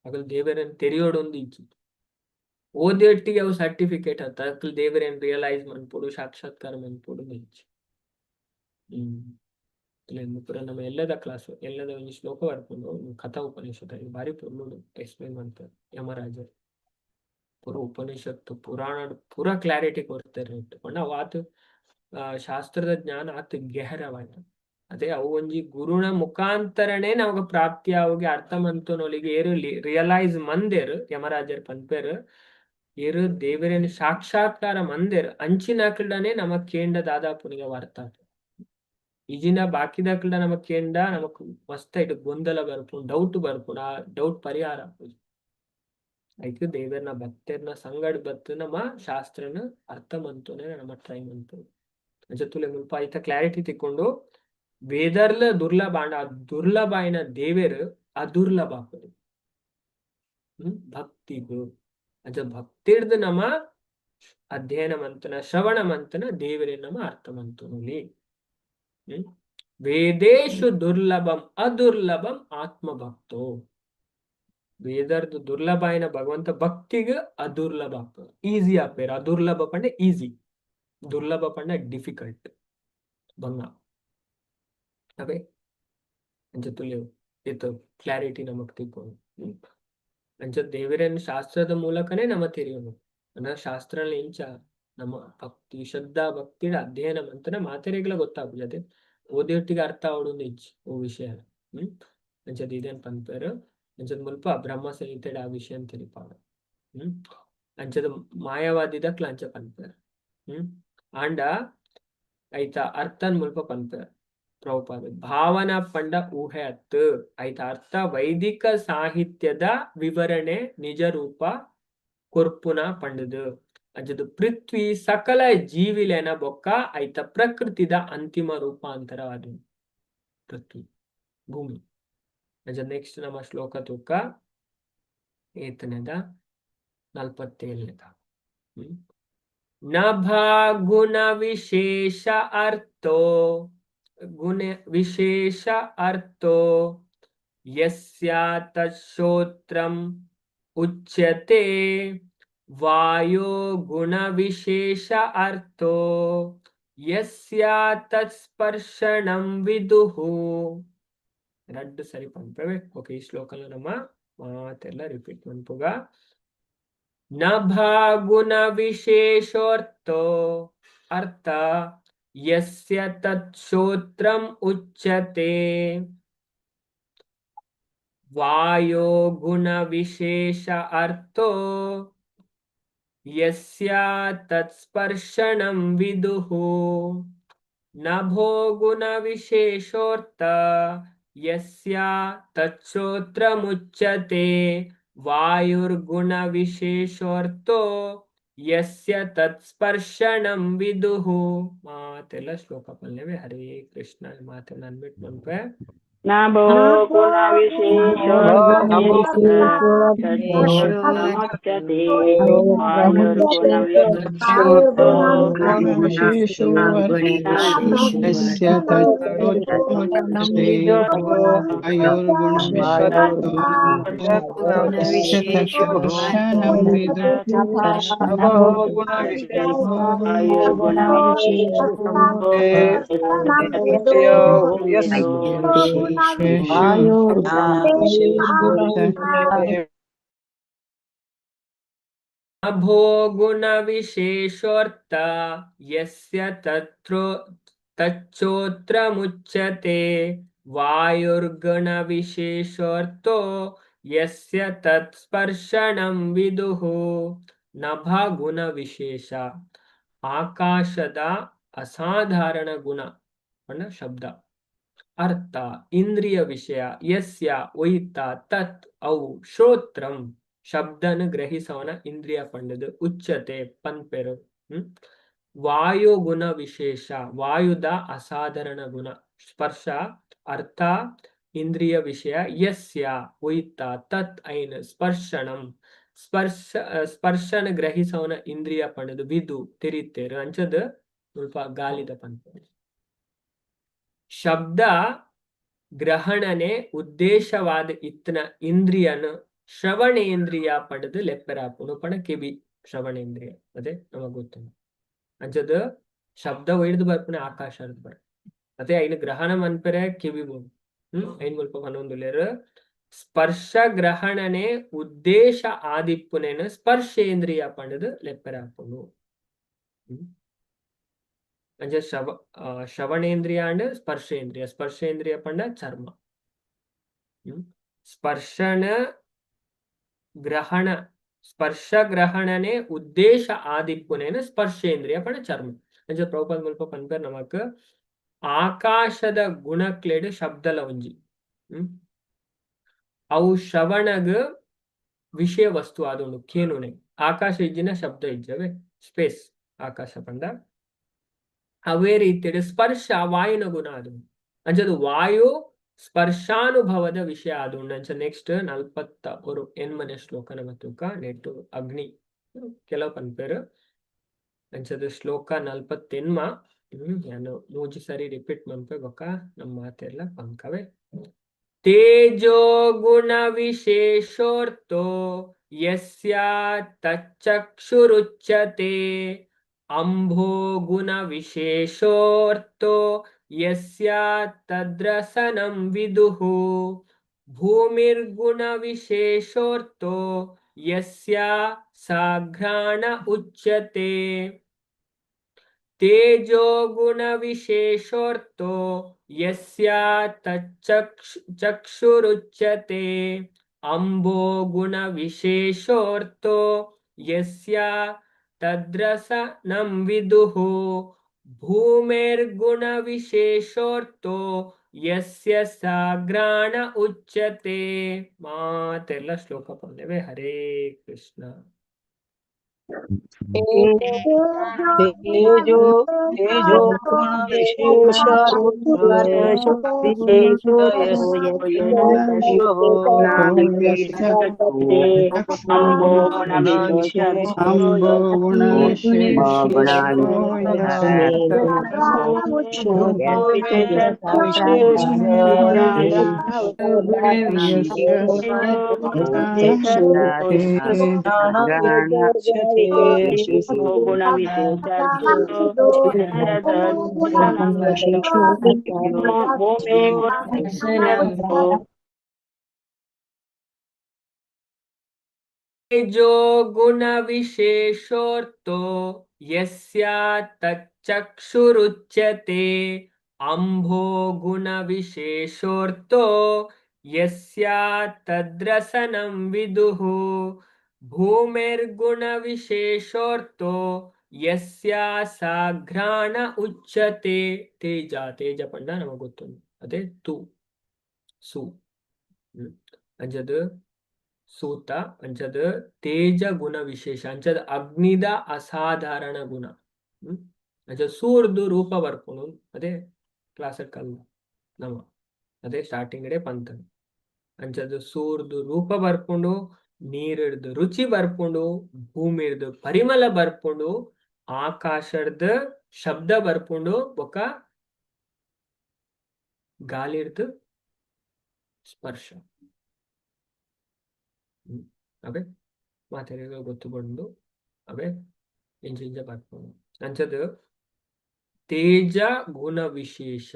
ಅಕಲ್ ದೇವೆರೆನ್ ತೆರಿಯೋಡೊಂದು ಇಜ್ಜಿ. ಓದೊಟ್ಟಿಗೆ ಅವು ಸರ್ಟಿಫಿಕೇಟ್ ಅತ್ತ, ಅಕಲ್ ದೇವೆರೆನ್ ರಿಯಲೈಸ್ ಮನ್ಪೊಡು, ಸಾಕ್ಷಾತ್ಕಾರ ಮನ್ಪೊಡು ಇಜ್ಜಿ. ಪೂರ ನಮ್ಮ ಎಲ್ಲದ ಕ್ಲಾಸ್ ಎಲ್ಲದ ಒಂಜಿ ಶ್ಲೋಕ ಬರ್ಪುಂಡು ಕಥಾ ಉಪನಿಷತ್ ಬಾರಿ ಪೊರ್ಲುಡು ಎಕ್ಸ್ಪ್ಲೈನ್ ಮಾಡ್ತಾರೆ ಯಮರಾಜರ್. ಪೂರ ಉಪನಿಷತ್ತು ಪುರಾಣ ಪೂರ ಕ್ಲಾರಿಟಿ ಕೊರ್ತಾರೆ. ಪಂಡ ಅವು ಆತ್ ಶಾಸ್ತ್ರದ ಜ್ಞಾನ ಆತ್ ಗೆಹರವಾದ. ಅದೇ ಅವು ಒಂಜಿ ಗುರುನ ಮುಖಾಂತರನೇ ನಮಗ ಪ್ರಾಪ್ತಿ ಆವುಗೆ ಅರ್ಥ ಮಂತುನೊಲಿಗೆ ಏರು ರಿಯಲೈಸ್ ಮಂದೆರ್ ಯಮರಾಜರ್ ಪನ್ಪೆರ್, ಏರು ದೇವರೇನು ಸಾಕ್ಷಾತ್ಕಾರ ಮಂದೆರ್ ಅಂಚಿನಕಲ್ಡನೆ ನಮ ಕೇಂಡ ದಾದಾಪುನಿಗ ಅರ್ಥ. ಇಜಿನ ಬಾಕಿದಕಲ್ಡ ನಮ ಕೇಂಡ ನಮಕ್ ಮಸ್ತ್ ಐಟ್ ಗೊಂದಲ ಬರ್ಪುಂಡು, ಡೌಟ್ ಬರ್ಪುಂಡು, ಆ ಡೌಟ್ ಪರಿಹಾರ ಆಪುಜಿ. ಐಕ್ ದೇವೆರ್ನ ಭಕ್ತೆರ್ನ ಸಂಗಡ್ ಬತ್ತು ನಮ್ಮ ಶಾಸ್ತ್ರನ ಅರ್ಥ ಮಂತುನೆ ನಮ್ಮ ಟ್ರೈ ಮಂತು. ಅಂಚ ತುಲೆ ಮುಲ್ಪ ಐತ ಕ್ಲಾರಿಟಿ ತಿಕ್ಕೊಂಡು ವೇದರ್ಲ ದುರ್ಲಭ ಆಂಡ ಆ ದುರ್ಲಭ ಆಯಿನ ದೇವೆರ್ ಅದುರ್ಲಭ ಆಪುಂಡು ಭಕ್ತಿಗ್. ಅಂಚ ಭಕ್ತಿರ್ದ್ ನಮ ಅಧ್ಯಯನ ಮಂತನ ಶ್ರವಣ ಮಂತನ ದೇವರೇ ನಮ ಅರ್ಥ ಮಂತುನುಲಿ. ವೇದೇಶು ದುರ್ಲಭಂ ಅದುರ್ಲಭಂ ಆತ್ಮಭಕ್ತೋ. ವೇದರ್ದು ದುರ್ಲಭ ಆಯಿನ ಭಗವಂತ ಭಕ್ತಿಗ್ ಅದುರ್ಲಭ ಆಪುಂಡು, ಈಸಿ ಆಪೇರ್. ಅದುರ್ಲಭ ಪಂಡ ಈಸಿ, ದುರ್ಲಭ ಪಂಡ ಡಿಫಿಕಲ್ಟ್ ಬಂಗ. ಅವೇ ಅಂಚ ತುಲೆ ಇತ್ತು ಕ್ಲಾರಿಟಿ ನಮಕ್ ತಿಕ್ಕೊಂಡು. ಅಂಚ ದೇವರನ್ ಶಾಸ್ತ್ರದ ಮೂಲಕನೇ ನಮ ತೆರಿಯೋನು. ಅಂದ್ರೆ ಶಾಸ್ತ್ರ ಇಂಚ ನಮ್ಮ ಭಕ್ತಿ ಶ್ರದ್ಧಾ ಭಕ್ತಿಡ ಅಧ್ಯಯನ ಮಂತನ ಮಾತೆರೆಗ್ಲ ಗೊತ್ತಾಪುಜಿ. ಅದೇ ಓದಿಯೊಟ್ಟಿಗೆ ಅರ್ಥ ಆವೊಡೊಂದು ಇಜ್ಜಿ ಓ ವಿಷಯ. ಅಂಚದ ಇದೇನ್ ಪನ್ಪೆರ್. ಅಂಚದ ಮುಲ್ಪ ಬ್ರಹ್ಮ ಸಂಹಿತೆಡ್ ಆ ವಿಷಯ ತೆರಿಪಾವ. ಅಂಚದ ಮಾಯವಾದಿದಕ್ಲ ಅಂಚ ಪನ್ಪೆರ್. ಆಂಡ ಐತ ಅರ್ಥನ್ ಮುಲ್ಪ ಪನ್ಪೆರ್ ಪ್ರಭುಪಾದ. ಭಾವನಾ ಪಂಡ ಊಹೆ ಅತ್ತು, ಐತ ಅರ್ಥ ವೈದಿಕ ಸಾಹಿತ್ಯದ ವಿವರಣೆ ನಿಜ ರೂಪ ಕೊರ್ಪುನ ಪಂಡದು. ಅಂಚದ ಪೃಥ್ವಿ ಸಕಲ ಜೀವಿಲೆನ ಬೊಕ್ಕ ಐತ ಪ್ರಕೃತಿದ ಅಂತಿಮ ರೂಪಾಂತರವಾದ ಪೃಥ್ವಿ ಭೂಮಿ. ಅಂಚ ನೆಕ್ಸ್ಟ್ ನಮ್ಮ ಶ್ಲೋಕ ತೂಕ ಏತನೇದ 47ನೇದ. ನಭ ಗುಣ ವಿಶೇಷ ಅರ್ಥೋ ಗುಣ ವಿಶೇಷ ಅರ್ಥೋ ಯಸ್ಯ ತತ್ಶ್ರೋತ್ರಂ ಉಚ್ಯತೆ ವಾಯೋ ಗುಣ ವಿಶೇಷ ಅರ್ಥೋ ಯಸ್ಯ ತತ್ಸ್ಪರ್ಶಣಂ ವಿದುಃ. ರಡ್ಡು ಸರಿ ಪನ್ಪೆವೆ. ಓಕೆ, ಈ ಶ್ಲೋಕನ ನಮ್ಮ ಮಾತೆಲ್ಲ ರಿಪೀಟ್ ಮನ್ಪುಗ. ನಭ ಗುಣ ವಿಶೇಷೋರ್ಥೋ ಅರ್ಥ ಯಸ್ಯ ತತ್ಶ್ರೋತ್ರಂ ಉಚ್ಯತೆ ವಾಯೋ ಗುಣ ವಿಶೇಷ ಅರ್ಥೋ ಯಸ್ಯ ತತ್ಸ್ಪರ್ಶಣಂ ವಿದುಃ. ನಭೋ ಗುಣ ವಿಶೇಷೋರ್ಥ ಯಸ್ಯ ತಚ್ಛ್ರೋತ್ರಮುಚ್ಯತೆ ವಾಯುರ್ಗುಣ ವಿಶೇಷೋರ್ಥೋ ಯಸ್ಯ ತತ್ಸ್ಪರ್ಶಣಂ ವಿದುಃ. ಮಾತೆಲ್ಲ ಶ್ಲೋಕ ಪಲ್ಯವೇ. ಹರೇ ಕೃಷ್ಣ. ಮಾತೆಲ್ಲ ಅನ್ಬಿಟ್ ಮನ್ಪೆ. ನಭೋ ಗುಣ ವಿಶೇಷೋ ತಚ್ಛ್ರೋತ್ರಮುಚ್ಯತೆ ವಾಯುರ್ಗುಣ ವಿಶೇಷೋ ಯಸ್ಯ ತಚ್ಛ್ರೋತ್ರಮುಚ್ಯತೆ ವಾಯುರ್ಗುಣವಿಶೇಷೋ ಯಸ್ಯ ತತ್ಸ್ಪರ್ಶನಂ ವಿದುಃ. ವಾಯುರ್ಗುಣ ನಭೋ ಗುಣ ವಿಶೇಷೋರ್ಥ ಯಸ್ಯ ತಚ್ಛ್ರೋತ್ರಮುಚ್ಯತೆ ವಾಯುರ್ಗುಣ ವಿಶೇಷೋರ್ಥೋ ಯಸ್ಯ ತತ್ಸ್ಪರ್ಶಣಂ ವಿದುಃ. ನಭ ಗುಣ ವಿಶೇಷ, ಆಕಾಶದ ಅಸಾಧಾರಣ ಗುಣ ಪಂಡ ಶಬ್ದ. ಅರ್ಥ ಇಂದ್ರಿಯ ವಿಷಯ, ಯಸ್ಯ ಒಯ್ತ, ತತ್ ಅವು, ಶ್ರೋತ್ರಂ ಶಬ್ದನ ಗ್ರಹಿಸವನ ಇಂದ್ರಿಯ ಪಂಡದು, ಉಚ್ಚತೆ ಪನ್ಪೆರು. ವಾಯು ಗುಣ ವಿಶೇಷ, ವಾಯುದ ಅಸಾಧಾರಣ ಗುಣ ಸ್ಪರ್ಶ. ಅರ್ಥ ಇಂದ್ರಿಯ ವಿಷಯ, ಯಸ್ಯ ಒಯ್ತ, ತತ್ ಐನ್, ಸ್ಪರ್ಶಣಂ ಸ್ಪರ್ಶ ಸ್ಪರ್ಶನ ಗ್ರಹಿಸವನ ಇಂದ್ರಿಯ ಪಂಡದು, ವಿದು ತೆರಿತೇರು. ಅಂಚದ ಮುಲ್ಪ ಗಾಲಿದ ಪನ್ಪೆರು. ಶಬ್ದ ಗ್ರಹಣನೆ ಉದ್ದೇಶವಾದ ಇತ್ತನ ಇಂದ್ರಿಯನು ಶ್ರವಣೇಂದ್ರಿಯ ಪಡೆದು ಲೆಪ್ಪೆರಾಪುನು ಪಣ ಕಿವಿ ಶ್ರವಣೇಂದ್ರಿಯ ಅದೇ ನಮಗ್ ಗೊತ್ತು. ಅಂಚದ ಶಬ್ದ ಒಯ್ದು ಬರ್ಪುನೆ ಆಕಾಶ ಬರ್ ಅದೇ ಐನ ಗ್ರಹಣ ಮನ್ಪೆರೆ ಕಿವಿ ಬೋಡು. ಐನ್ ಮುಲ್ಪ ಪನೊಂದುಲ್ಲೆರ್ ಸ್ಪರ್ಶ ಗ್ರಹಣನೆ ಉದ್ದೇಶ ಆದಿಪ್ಪುನೇನು ಸ್ಪರ್ಶೇಂದ್ರಿಯ ಪಂಡದು ಲೆಪ್ಪೆರಾಪುನು. ಅಂಚ ಶ್ರವಣೇಂದ್ರಿಯ ಅಂಡ್ ಸ್ಪರ್ಶೇಂದ್ರಿಯ, ಸ್ಪರ್ಶೇಂದ್ರಿಯ ಪಂಡ ಚರ್ಮ. ಸ್ಪರ್ಶನ ಗ್ರಹಣ ಸ್ಪರ್ಶ ಗ್ರಹಣನೆ ಉದ್ದೇಶ ಆದಿಪ್ಪುನೇನು ಸ್ಪರ್ಶೇಂದ್ರಿಯ ಪಂಡ ಚರ್ಮ. ಅಂಚ ಪ್ರಭುಪಾದ ಮುಲ್ಪ ಪನ್ಪೆರ್ ನಮಕ್ ಆಕಾಶದ ಗುಣಕ್ಲೆಡ್ ಶಬ್ದಲ ಒಂಜಿ. ಅವು ಶ್ರವಣಗ್ ವಿಷಯ ವಸ್ತು ಆದುಂಡು ಕೇನುನೆ. ಆಕಾಶ ಇಜ್ಜಿನ ಶಬ್ದ ಇಜ್ಜವೆ, ಸ್ಪೇಸ್ ಆಕಾಶ ಪಂಡ. ಅವೇ ರೀತಿಯಲ್ಲಿ ಸ್ಪರ್ಶ ವಾಯುನ ಗುಣ ಅದು. ಅಂಚದು ವಾಯು ಸ್ಪರ್ಶಾನುಭವದ ವಿಷಯ ಆದುಂಡು. ಅಂಚ ನೆಕ್ಸ್ಟ್ ನಲ್ಪತ್ತ ಒಂದು ಎನ್ಮನೆ ಶ್ಲೋಕನ ಮತ್ತುಕ ನೆಟ್ಟು ಅಗ್ನಿ ಕೆಲವು ಪನ್ಪೇರು. ಅಂಚದ ಶ್ಲೋಕ ನಲ್ಪತ್ತೆನ್ಮ. ಯಾನು ಮೂಜಿ ಸರಿ ರಿಪೀಟ್ ಮನ್ಪೆ ಬೊಕ್ಕ ನಮ್ಮ ಮಾತೆಲ್ಲ ಪಂಕವೇ. ತೇಜೋ ಗುಣ ವಿಶೇಷೋರ್ಥೋ ಯಸ್ಯ ತಚ್ಚಕ್ಷುರುಚ್ಯತೆ ಅಂಭೋ ಗುಣ ವಿಶೇಷೋರ್ಥೋ ಯಸ್ಯ ತದ್ರಸನಂ ವಿದುಃ ಭೂಮಿರ್ಗುಣ ವಿಶೇಷೋರ್ಥೋ ಯಸ್ಯ ಸಾಘ್ರಾಣ ಉಚ್ಯತೆ. ತೇಜೋ ಗುಣ ವಿಶೇಷೋರ್ಥೋ ಯಸ್ಯ ಚಕ್ಷುರುಚ್ಯತೆ ಅಂಬೋ ಗುಣ ವಿಶೇಷೋರ್ಥೋ ಯಸ್ಯ ತದ್ರಸನಂ ವಿದುಃ ಭೂಮೇರ್ಗುಣ ವಿಶೇಷೋರ್ಥೋ ಯಸ್ಯ ಸಾಗ್ರಾಣ ಉಚ್ಯತೆ. ಮಾತೆಲ್ಲ ಶ್ಲೋಕ ಪಂದೇವೆ. ಹರೇ ಕೃಷ್ಣ. ತೇಜೋ ತೇಜೋ ಗುಣ ವಿಶೇಷ ತೇಜೋ ಗುಣ ವಿಶೇಷೋರ್ಥೋ ಯಸ್ಯ ತಚ್ಚಕ್ಷುರುಚ್ಯತೆ ಅಂಭೋ ಗುಣ ವಿಶೇಷೋರ್ಥೋ ಯಸ್ಯ ತದ್ರಸನಂ ವಿದುಃ ಭೂಮೇರ್ಗುಣ ವಿಶೇಷೋರ್ಥೋ ಯಸ್ಯ ಸಾಘ್ರಾಣ ಉಚ್ಯತೆ. ತೇಜ ತೇಜ ಪಂಡ ನಮಗೆ ಗೊತ್ತುಂಟು ಅದೇ ತು. ಸೂ. ಅಂಚದ್ ಸೂತ ಅಂಚದ್ ತೇಜ ಗುಣ ವಿಶೇಷ ಅಂಚದ್ ಅಗ್ನಿದ ಅಸಾಧಾರಣ ಗುಣ. ಅಂಚ ಸೂರ್ದು ರೂಪ ಬರ್ಪುಂಡು. ಅದೇ ಕ್ಲಾಸ್ ಕಲ್ ನಮ ಅದೇ ಸ್ಟಾರ್ಟಿಂಗ್ ಡೇ ಪಂತನು. ಅಂಚದ್ ಸೂರ್ದು ರೂಪ ಬರ್ಪುಂಡು, ನೀರಿಡ್ದು ರುಚಿ ಬರ್ಪುಂಡು, ಭೂಮಿರ್ದು ಪರಿಮಳ ಬರ್ಪುಂಡು, ಆಕಾಶರ್ದು ಶಬ್ದ ಬರ್ಪುಂಡು, ಬೊಕ ಗಾಲಿರ್ದು ಸ್ಪರ್ಶ. ಅವೇ ಮಾತೆರೆಗ್ ಗೊತ್ತು ಬಂದು ಅವೇ ಇಂಚ ಇಂಚ ಬರ್ಪುಂಡು. ಅಂಚದ್ ತೇಜ ಗುಣ ವಿಶೇಷ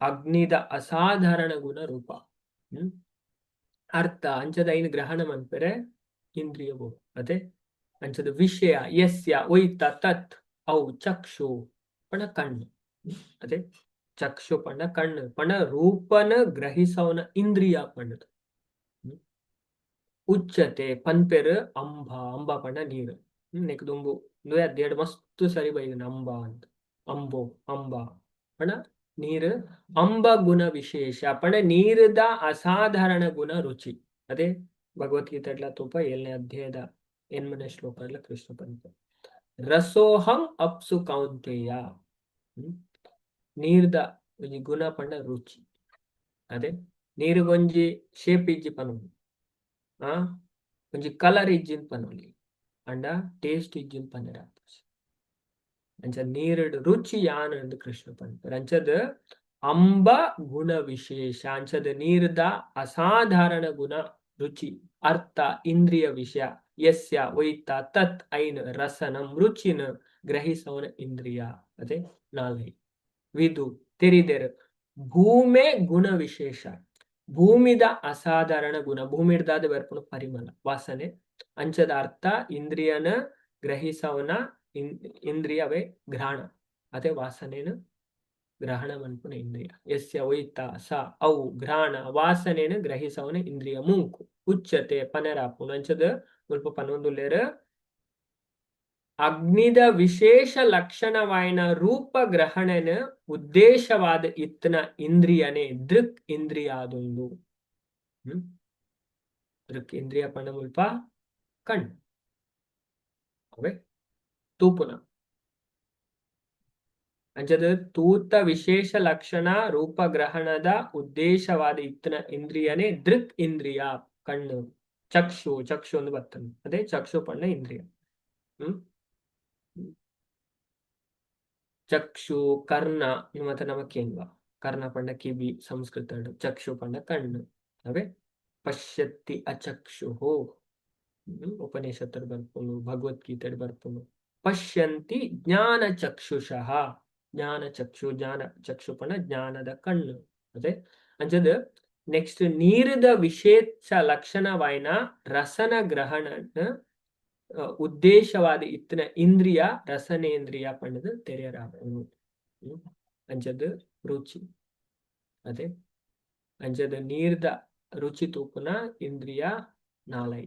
ಅಗ್ನಿದ ಅಸಾಧಾರಣ ಗುಣ ರೂಪ. ಅರ್ಥ ಅಂಚದ ಐನ್ ಗ್ರಹಣ ಮನ್ಪೆರೆ ಇಂದ್ರಿಯ ಅದೇ ಅಂಚದ ವಿಷಯ ಯಸ್ಯ ಒಯ್ತ ತತ್ ಅವು ಚಕ್ಷು ಪಣ ಕಣ್ಣು. ಅದೇ ಚಕ್ಷು ಪಂಡ ಕಣ್ಣು ಪಂಡ ರೂಪನ ಗ್ರಹಿಸವನ ಇಂದ್ರಿಯ ಪಂಡದು. ಉಚ್ಚತೆ ಪನ್ಪೆರ್ ಅಂಬ, ಅಂಬ ಪಂಡ ನೀರು. ನೆಕ್ ದುಂಬು ಅದೇಡ್ ಮಸ್ತ್ ಸರಿ ಬೈದನ ಅಂಬ ಅಂತ, ಅಂಬೋ ಅಂಬ ಪಂಡ ನೀರು. ಅಂಬ ಗುಣ ವಿಶೇಷ ಪಂಡ ನೀರದ ಅಸಾಧಾರಣ ಗುಣ ರುಚಿ. ಅದೇ ಭಗವದ್ಗೀತೆಡ್ಲ ತೂಪ 7ನೇ ಅಧ್ಯಾಯದ 8ನೇ ಶ್ಲೋಕ ಕೃಷ್ಣ ಪನ್ಪೆ ರಸೋಹಂ ಅಪ್ಸು ಕೌಂತೆಯ. ನೀರ್ದ ಒಂಜಿ ಗುಣ ಪಂಡ ರುಚಿ. ಅದೇ ನೀರುಗೊಂಜಿ ಶೇಪ್ ಇಜ್ಜಿ ಪನೊಲಿ, ಆ ಒಂಜಿ ಕಲರ್ ಇಜ್ಜಿನ್ ಪನೊಲಿ, ಅಂಡ ಟೇಸ್ಟ್ ಇಜ್ಜಿನ್ ಪನೆರ. ಅಂಚ ನೀರುಡ್ ರುಚಿ ಯಾನ್ ಅಂದ್ ಕೃಷ್ಣ ಪನ್ಪೆರ್. ಅಂಚದ ಅಂಬ ಗುಣ ವಿಶೇಷ ಅಂಚದ ನೀರ್ದ ಅಸಾಧಾರಣ ಗುಣ ರುಚಿ. ಅರ್ಥ ಇಂದ್ರಿಯ ವಿಷಯ ಯಸ್ಯ ಒಯ್ತ ತತ್ ಐನ್ ರಸನಂ ರುಚಿನ ಗ್ರಹಿಸವನ ಇಂದ್ರಿಯ. ಅದೇ ನಾಲ್ಕೈ ವಿದು ತೆರಿದೆರ್. ಭೂಮೆ ಗುಣ ವಿಶೇಷ ಭೂಮಿದ ಅಸಾಧಾರಣ ಗುಣ, ಭೂಮಿಡ್ದಾದ ಬರ್ಪುನ ಪರಿಮಳ ವಾಸನೆ. ಅಂಚದ ಅರ್ಥ ಇಂದ್ರಿಯನ ಗ್ರಹಿಸವನ ಇಂದ್ರಿಯವೇ ಘ್ರಾಣ. ಅದೇ ವಾಸನೆನ ಗ್ರಹಣ ಮನ್ಪುನ ಇಂದ್ರಿಯ. ಯಸ್ಯ ಒಯ್ತ ಸ ಅವು ಘ್ರಾಣ ವಾಸನೆನ ಗ್ರಹಿಸವನ ಇಂದ್ರಿಯ ಮೂಂಕು. ಉಚ್ಚತೆ ಪನೆರಾಪುನು. ಅಂಚದ ಮುಲ್ಪ ಪನೊಂದುಲ್ಲೆರ್ ಅಗ್ನಿದ ವಿಶೇಷ ಲಕ್ಷಣವಾಯಿನ ರೂಪ ಗ್ರಹಣನ ಉದ್ದೇಶವಾದ ಇತ್ತನ ಇಂದ್ರಿಯನೇ ದೃಕ್ ಇಂದ್ರಿಯಾದುಂಡು. ದೃಕ್ ಇಂದ್ರಿಯ ಪಂಡ ಮುಲ್ಪ ಕಣ್ಣು, ಅವೇ ತೂಪುನ. ಅಂಚದ ತೂತ ವಿಶೇಷ ಲಕ್ಷಣ ರೂಪಗ್ರಹಣದ ಉದ್ದೇಶವಾದ ಇತ್ತನ ಇಂದ್ರಿಯನೇ ದೃಕ್ ಇಂದ್ರಿಯ ಕಣ್ಣು. ಚಕ್ಷು, ಚಕ್ಷು ಒಂದು ಬರ್ತದೆ, ಅದೇ ಚಕ್ಷು ಪಂಡ ಇಂದ್ರಿಯ. ಚಕ್ಷು ಕರ್ಣ ಮತ್ತೆ ನಮಕೇನ್ವಾ ಕರ್ಣ ಪಂಡ ಕಿವಿ ಸಂಸ್ಕೃತ, ಚಕ್ಷು ಪಂಡ ಕಣ್ಣು. ಅವೇ ಪಶ್ಯತಿ ಅಚಕ್ಷು ಉಪನಿಷತ್ತರು ಬರ್ಪುಂಡು, ಭಗವದ್ಗೀತೆ ಬರ್ಪುಂಡು. ಪಶ್ಯಂತಿ ಜ್ಞಾನ ಚಕ್ಷುಷಃ, ಜ್ಞಾನ ಚಕ್ಷು, ಜ್ಞಾನ ಚಕ್ಷು ಪಂಡ ಜ್ಞಾನದ ಕಣ್ಣು. ಅದೇ ಅಂಚದ ನೆಕ್ಸ್ಟ್ ನೀರದ ವಿಶೇಷ ಲಕ್ಷಣವಾಯಿನ ರಸನ ಗ್ರಹಣ ಉದ್ದೇಶವಾದ ಇತ್ತನ ಇಂದ್ರಿಯ ರಸನೇಂದ್ರಿಯ ಪಂಡದು ತೆರೆಯರಾಪುಂಡು. ಅಂಚದ ರುಚಿ, ಅದೇ ಅಂಚದ ನೀರ್ದ ರುಚಿ ತೂಪುನ ಇಂದ್ರಿಯ ನಾಲೈ.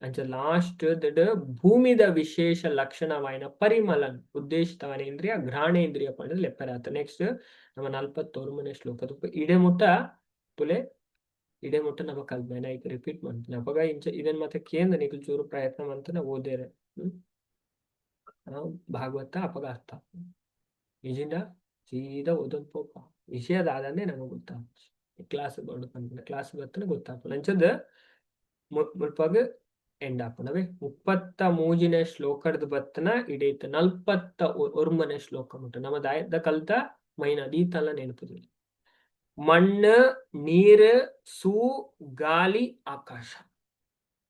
ಅಂಚ ಲಾಸ್ಟ್ ದಡ್ ಭೂಮಿದ ವಿಶೇಷ ಲಕ್ಷಣವಾಯಿನ ಪರಿಮಳನ್ ಉದ್ದೇಶಿತವಾದ ಇಂದ್ರಿಯ ಘ್ರಾಣೇಂದ್ರಿಯ ಪಂಡದು ಲೆಪ್ಪರಾತ. ನೆಕ್ಸ್ಟ್ ನಮ್ಮ 49ನೇ ಶ್ಲೋಕ ಇಡೆ ಮುಟ್ಟ ತುಲೆ, ಇಡೆ ಮುಟ್ಟ ನಮ್ಮ ಕಲ್ಪನೆ ಐಕ್ ರಿಪೀಟ್ ಮಾಡ್ತೀನಿ. ಅಪಗ ಇಂಚ ಇದನ್ ಮತ್ತೆ ಕೇಂದ್ರ ನಿಕಲ್ ಚೂರು ಪ್ರಯತ್ನ ಮಂತ ನಾವು ಓದೇರೆ. ಭಾಗವತ ಅಪಗ ಅರ್ಥ ಇಜಿಂದ ಸೀದಾ ಓದೊಂದು ಪೋಪ ವಿಷಯ ದಾದನ್ನೇ ನಮಗೆ ಗೊತ್ತಾಗ್ತದೆ. ಕ್ಲಾಸ್ ಪನ್ಪಿನ ಕ್ಲಾಸ್ ಬತ್ತನ ಗೊತ್ತಾಪುಂಡು. ಅಂಚದ ಮುಲ್ಪಾಗ ಎಂಡ್ ಆಪುಂಡು. 33ನೇ ಶ್ಲೋಕದ ಬತ್ತನ ಇಡೀತ 49ನೇ ಶ್ಲೋಕ ಮುಟ್ಟ ನಮ್ಮ ದಾಯದ ಕಲ್ತ ಮೈನ ದೀತಲ್ಲ ನೆನಪುದಿಲ್ಲ. ಮಣ್ಣು, ನೀರು, ಸೂ, ಗಾಲಿ, ಆಕಾಶ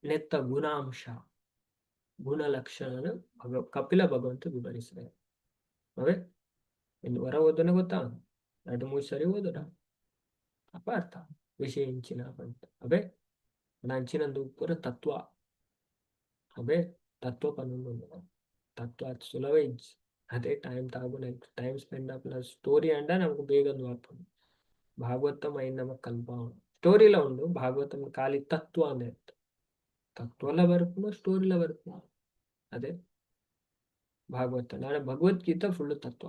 ನೆತ್ತ ಗುಣಾಂಶ ಗುಣಲಕ್ಷಣ ಕಪಿಲ ಭಗವಂತ ವಿವರಿಸಿದೆ. ಅವೇ ಇನ್ನು ಹೊರ ಓದೋಣ ಗೊತ್ತಾ, ಎರಡು ಮೂರು ಸರಿ ಓದೋಣ ಅಪ್ಪ ಅರ್ಥ ವಿಷಯ ಇಂಚಿನ ಅಂತ. ಅವೇ ಅಂಚಿನಂದು ಪೂರ ತತ್ವ, ಅವೇ ತತ್ವ ಪನ್ನೊಂದು ತತ್ವ ಅದು ಸುಲಭ ಇಜ್ಜಿ. ಅದೇ ಟೈಮ್ ತಾಗುನ ಟೈಮ್ ಸ್ಪೆಂಡ್ ಆಪುನ ಸ್ಟೋರಿ ಅಂಡ ನಮಕ್ ಬೇಗ ಆಪುಂಡು. ಭಾಗವತಂ ಐನ್ ನಮಕ್ ಕಲ್ಪಾವುಂಡು ಸ್ಟೋರಿಲ ಉಂಡು. ಭಾಗವತಂ ಖಾಲಿ ತತ್ವ ಅಂದೆ ತತ್ವಲ ಬರ್ಪುಂಡು, ಸ್ಟೋರಿಲ ಬರ್ಪುಂಡು. ಅದೇ ಭಾಗವತ ನಾಳೆ ಭಗವದ್ಗೀತಾ ಫುಲ್ ತತ್ವ.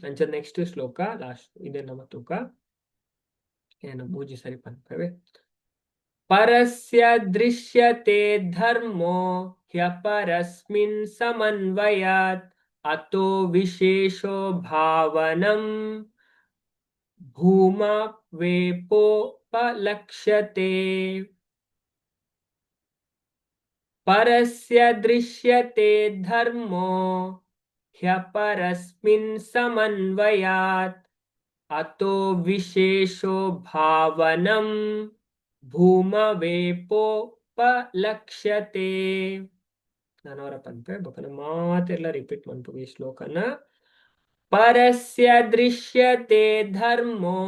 ಅಂಚ ನೆಕ್ಸ್ಟ್ ಶ್ಲೋಕ ಲಾಸ್ಟ್ ಇದೆ ನಮ್ಮ ತೂಕ. ಏನು ಮೂಜಿ ಸರಿ ಪನ್ಪವೆ. ಪರಸ್ಯ ದೃಶ್ಯತೆ ಧರ್ಮೋ ಹ್ಯಪರಸ್ಮಿನ್ ಸಮನ್ವಯಾತ್ ಅತೋ ವಿಶೇಷೋ ಭಾವನಂ ಭೂಮ ವೇಪೋಪಲಕ್ಷ್ಯತೆ. ಪರಸ್ಯ ದೃಶ್ಯತೆ ಧರ್ಮೋ ಹ್ಯಪರಸ್ಮಿನ್ ಸಮನ್ವಯಾತ್ ಅತೋ ವಿಶೇಷೋ ಭಾವನಂ ಭೂಮವೇಪೋಪಲಕ್ಷ್ಯತೆ. ನಾನವರ ಪನ್ಪೆ ಬೊಕನ ಮಾತೆಲ್ಲ ರಿಪೀಟ್ ಮನ್ಪು ಈ ಶ್ಲೋಕನ. ಪರಸ್ಯ ದೃಶ್ಯತೆ ಧರ್ಮೋ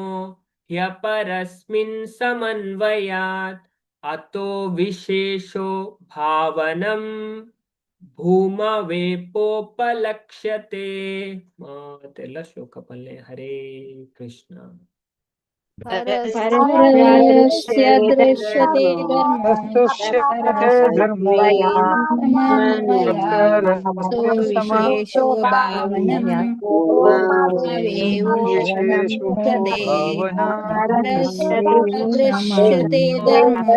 ಹ್ಯಪರಸ್ಮಿನ್ ಸಮನ್ವಯಾತ್ ಅತೋ ವಿಶೇಷೋ ಭಾವನಂ ಭೂಮವೇಪೋಪಲಕ್ಷ್ಯತೆ. ಮಾತೆಲ್ಲ ಶ್ಲೋಕ ಪಲ್ಲೆ. ಹರೇ ಕೃಷ್ಣ. परस्य दृश्यते धर्मो समन्वयात् विशेषो भावनं भूमवेवोपलक्ष्यते. परस्य दृश्यते धर्मो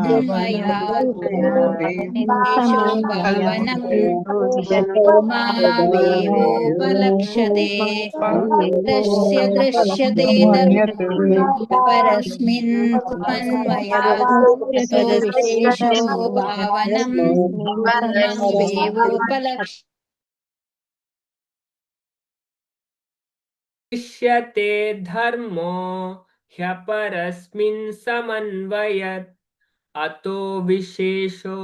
समन्वयात् विशेषो भावनं भूमावेवोपलक्ष्यते. परस्य दृश्यते धर्मो परस्मिन् समन्वयात् विशेषो भावनं भूमावेवोपलक्ष्यते. दृश्यते धर्मो ह्यपरस्मिन् समन्वयत् अतो विशेषो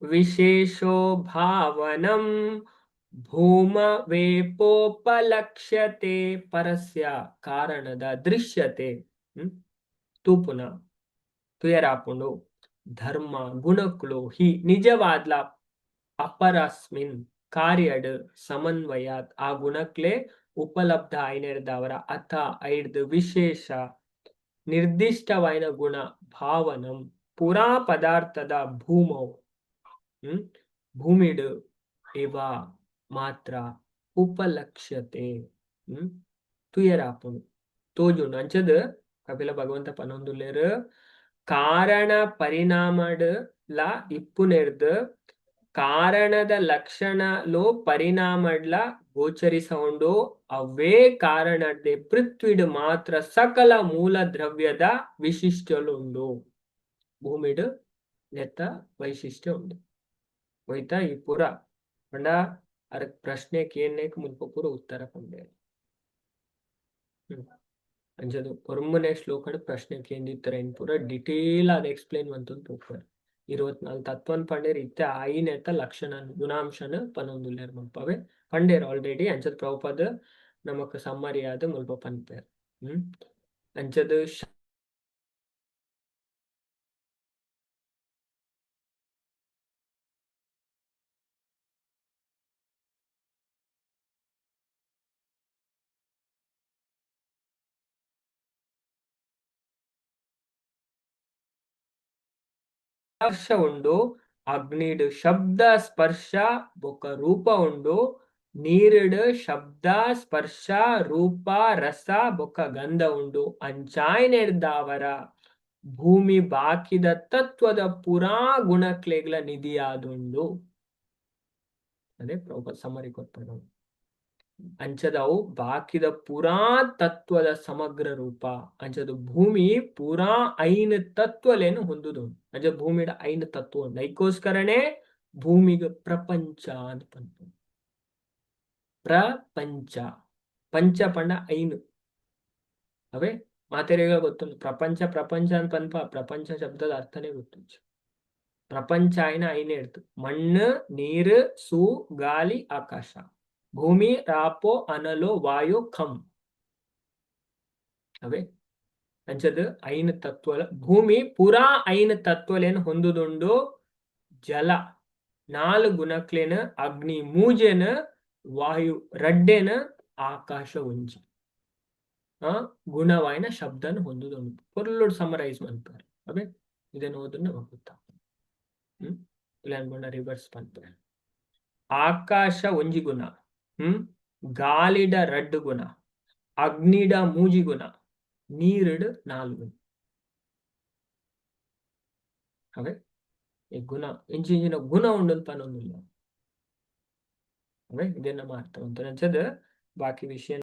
विशेषो भावनं ಭೂಮವೇಪೋಪಲಕ್ಷ್ಯತೆ. ಪರಸ್ಯ ಕಾರಣದ ದೃಶ್ಯತೆ ತೂಪುನ ತುಯರಾಪುಂಡು ಧರ್ಮ ಗುಣಕ್ಲು ಹಿ ನಿಜವಾದ್ಲ ಅಪರಸ್ಮಿನ್ ಕಾರ್ಯಡ್ ಸಮನ್ವಯಾತ್ ಆ ಗುಣಕ್ಲೆ ಉಪಲಬ್ಧ ಆಯ್ನೆರ್ದವರ ಅಥ ಐಡ್ದು ವಿಶೇಷ ನಿರ್ದಿಷ್ಟವಾಯಿನ ಗುಣ ಭಾವನಂ ಪುರಾ ಪದಾರ್ಥದ ಭೂಮೌ ಭೂಮಿಡ್ ಇವ ಮಾತ್ರ ಉಪಲಕ್ಷ್ಯತೆ ತುಯರಾಪುಂಡು ತೋಜುಂಡು. ಅಂಚದ್ ಕಪಿಲ ಭಗವಂತ ಪನೊಂದುಲ್ಲೆರ್ ಕಾರಣ ಪರಿಣಾಮಡ್ ಲ ಇಪ್ಪುನೆರ್ದ್ ಕಾರಣದ ಲಕ್ಷಣಲೋ ಪರಿಣಾಮಡ್ಲ ಗೋಚರಿಸೌಂಡು ಅವೇ ಕಾರಣಡ್ದೆ ಪೃಥ್ವಿಡ್ ಮಾತ್ರ ಸಕಲ ಮೂಲ ದ್ರವ್ಯದ ವಿಶಿಷ್ಟಲುಂಡು. ಭೂಮಿಡ್ ನೆತ್ತ ವೈಶಿಷ್ಟ್ಯ ಉಂಡು. ಹೋಯ್ತಾ ಈ ಪೂರ ಪಂಡ ಅರ ಪ್ರಶ್ನೆ ಕೇನ್ನೇಕ್ ಮುಲ್ಪ ಪೂರ ಉತ್ತರ ಪಂಡೆ. ಅಂಚದು ಒರ್ಮನೆ ಶ್ಲೋಕಡ್ ಪ್ರಶ್ನೆ ಕೇಂದಿತ್ತರ ಇನ್ ಪೂರ ಡಿಟೇಲ್ ಆದ್ ಎಕ್ಸ್ಪ್ಲೇನ್ ಮಂತೊಂದು ಪೋಪೆರ್. 24 ತತ್ವನ್ ಪಂಡೇರ್ ಇತ್ತೆ ಆಯಿನೆತ್ತ ಲಕ್ಷಣ ಗುಣಾಂಶನ ಪನೊಂದುಲ್ಲೆರ್ ಮುಲ್ಪವೆ ಪಂಡೇರ್ ಆಲ್ರೆಡಿ. ಅಂಚದ ಪ್ರಭುಪಾದ ನಮಕ್ ಸಮ್ಮರಿ ಆದ್ ಮುಲ್ಪ ಪನ್ಪೆರ್. ಅಂಚದ ಸ್ಪರ್ಶ ಉಂಡು, ಅಗ್ನಿಡ್ ಶಬ್ದ ಸ್ಪರ್ಶ ಬೊಕ್ಕ ರೂಪ ಉಂಡು, ನೀರಿಡ್ ಶಬ್ದ ಸ್ಪರ್ಶ ರೂಪ ರಸ ಬೊಕ್ಕ ಗಂಧ ಉಂಡು. ಅಂಚಾಯ್ನೆರ್ದಾವರ ಭೂಮಿ ಬಾಕಿದ ತತ್ವದ ಪುರಾ ಗುಣಕ್ಲೆಗ್ಲ ನಿಧಿಯಾದುಂಡು. ಅದೇ ಪ್ರಭುಪಾದ ಸಮ್ಮರಿ ಕೊರ್ಪೆರ್. ಅಂಚದವು ಬಾಕಿದ ಪುರಾ ತತ್ವದ ಸಮಗ್ರ ರೂಪ. ಅಂಚದ ಭೂಮಿ ಪೂರಾ ಐನ್ ತತ್ವಲೇನು ಹೊಂದುದು. ಅಂಚ ಭೂಮಿಡ ಐನ್ ತತ್ವ ಉಂಡು. ಐಕೋಸ್ಕರನೇ ಭೂಮಿಗೆ ಪ್ರಪಂಚ ಅಂತ ಪನ್ಪುಂಡು. ಪ್ರಪಂಚ ಪಂಚ ಪಂಡ ಐನು ಅವೇ ಮಾತೆರೆಗ ಗೊತ್ತುಂಡು. ಪ್ರಪಂಚ ಪ್ರಪಂಚ ಅಂತ ಪನ್ಪ ಪ್ರಪಂಚ ಶಬ್ದದ ಅರ್ಥನೇ ಗೊತ್ತುಂಡು. ಪ್ರಪಂಚ ಐನ ಐನೇ ಇಡ್ತು ಮಣ್ಣು ನೀರು ಸು ಗಾಲಿ ಆಕಾಶ ಭೂಮಿ ರಾಪೋ ಅನಲೋ ವಾಯು ಖಂ ಅವೇ. ಅಂಚದ ಐನ್ ತತ್ವ ಭೂಮಿ ಪೂರಾ ಐನ್ ತತ್ವಲೇನು ಹೊಂದುದುಂಡು. ಜಲ ನಾಲ್ ಗುಣಕ್ಲೇನ ಅಗ್ನಿ ಮೂಜೆನ ವಾಯು ರಡ್ಡೇನ ಆಕಾಶ ಒಂಜಿ ಗುಣವಾಯಿನ ಶಬ್ದನ ಹೊಂದುದುಂಡು. ಪೊರ್ಲುಡ್ ಸಮರೈಸ್ ಮನ್ಪೆರ್. ಅವೇ ಇದನ್ನು ಓದನ್ನ ಗೊತ್ತಾ ಇಲ್ಲ ಅನ್ಕೊಂಡ ರಿವರ್ಸ್ ಪನ್ಪೆರ್. ಆಕಾಶ ಒಂಜಿ ಗುಣ, ಗಾಲಿಡ ರಡ್ಡು ಗುಣ, ಅಗ್ನಿಡ ಮೂಜಿ ಗುಣ, ನೀರುಡ್ ನಾಲ್ ಗುಣ. ಅವೆ ಈ ಗುಣ ಇಂಚಿಂಚಿನ ಗುಣ ಉಂಡು ಪನೊಂದುಲ್ಲ. ಅವೇ ಇದನ್ನ ಅರ್ಥ. ಅಂಚದ ಬಾಕಿ ವಿಷಯ.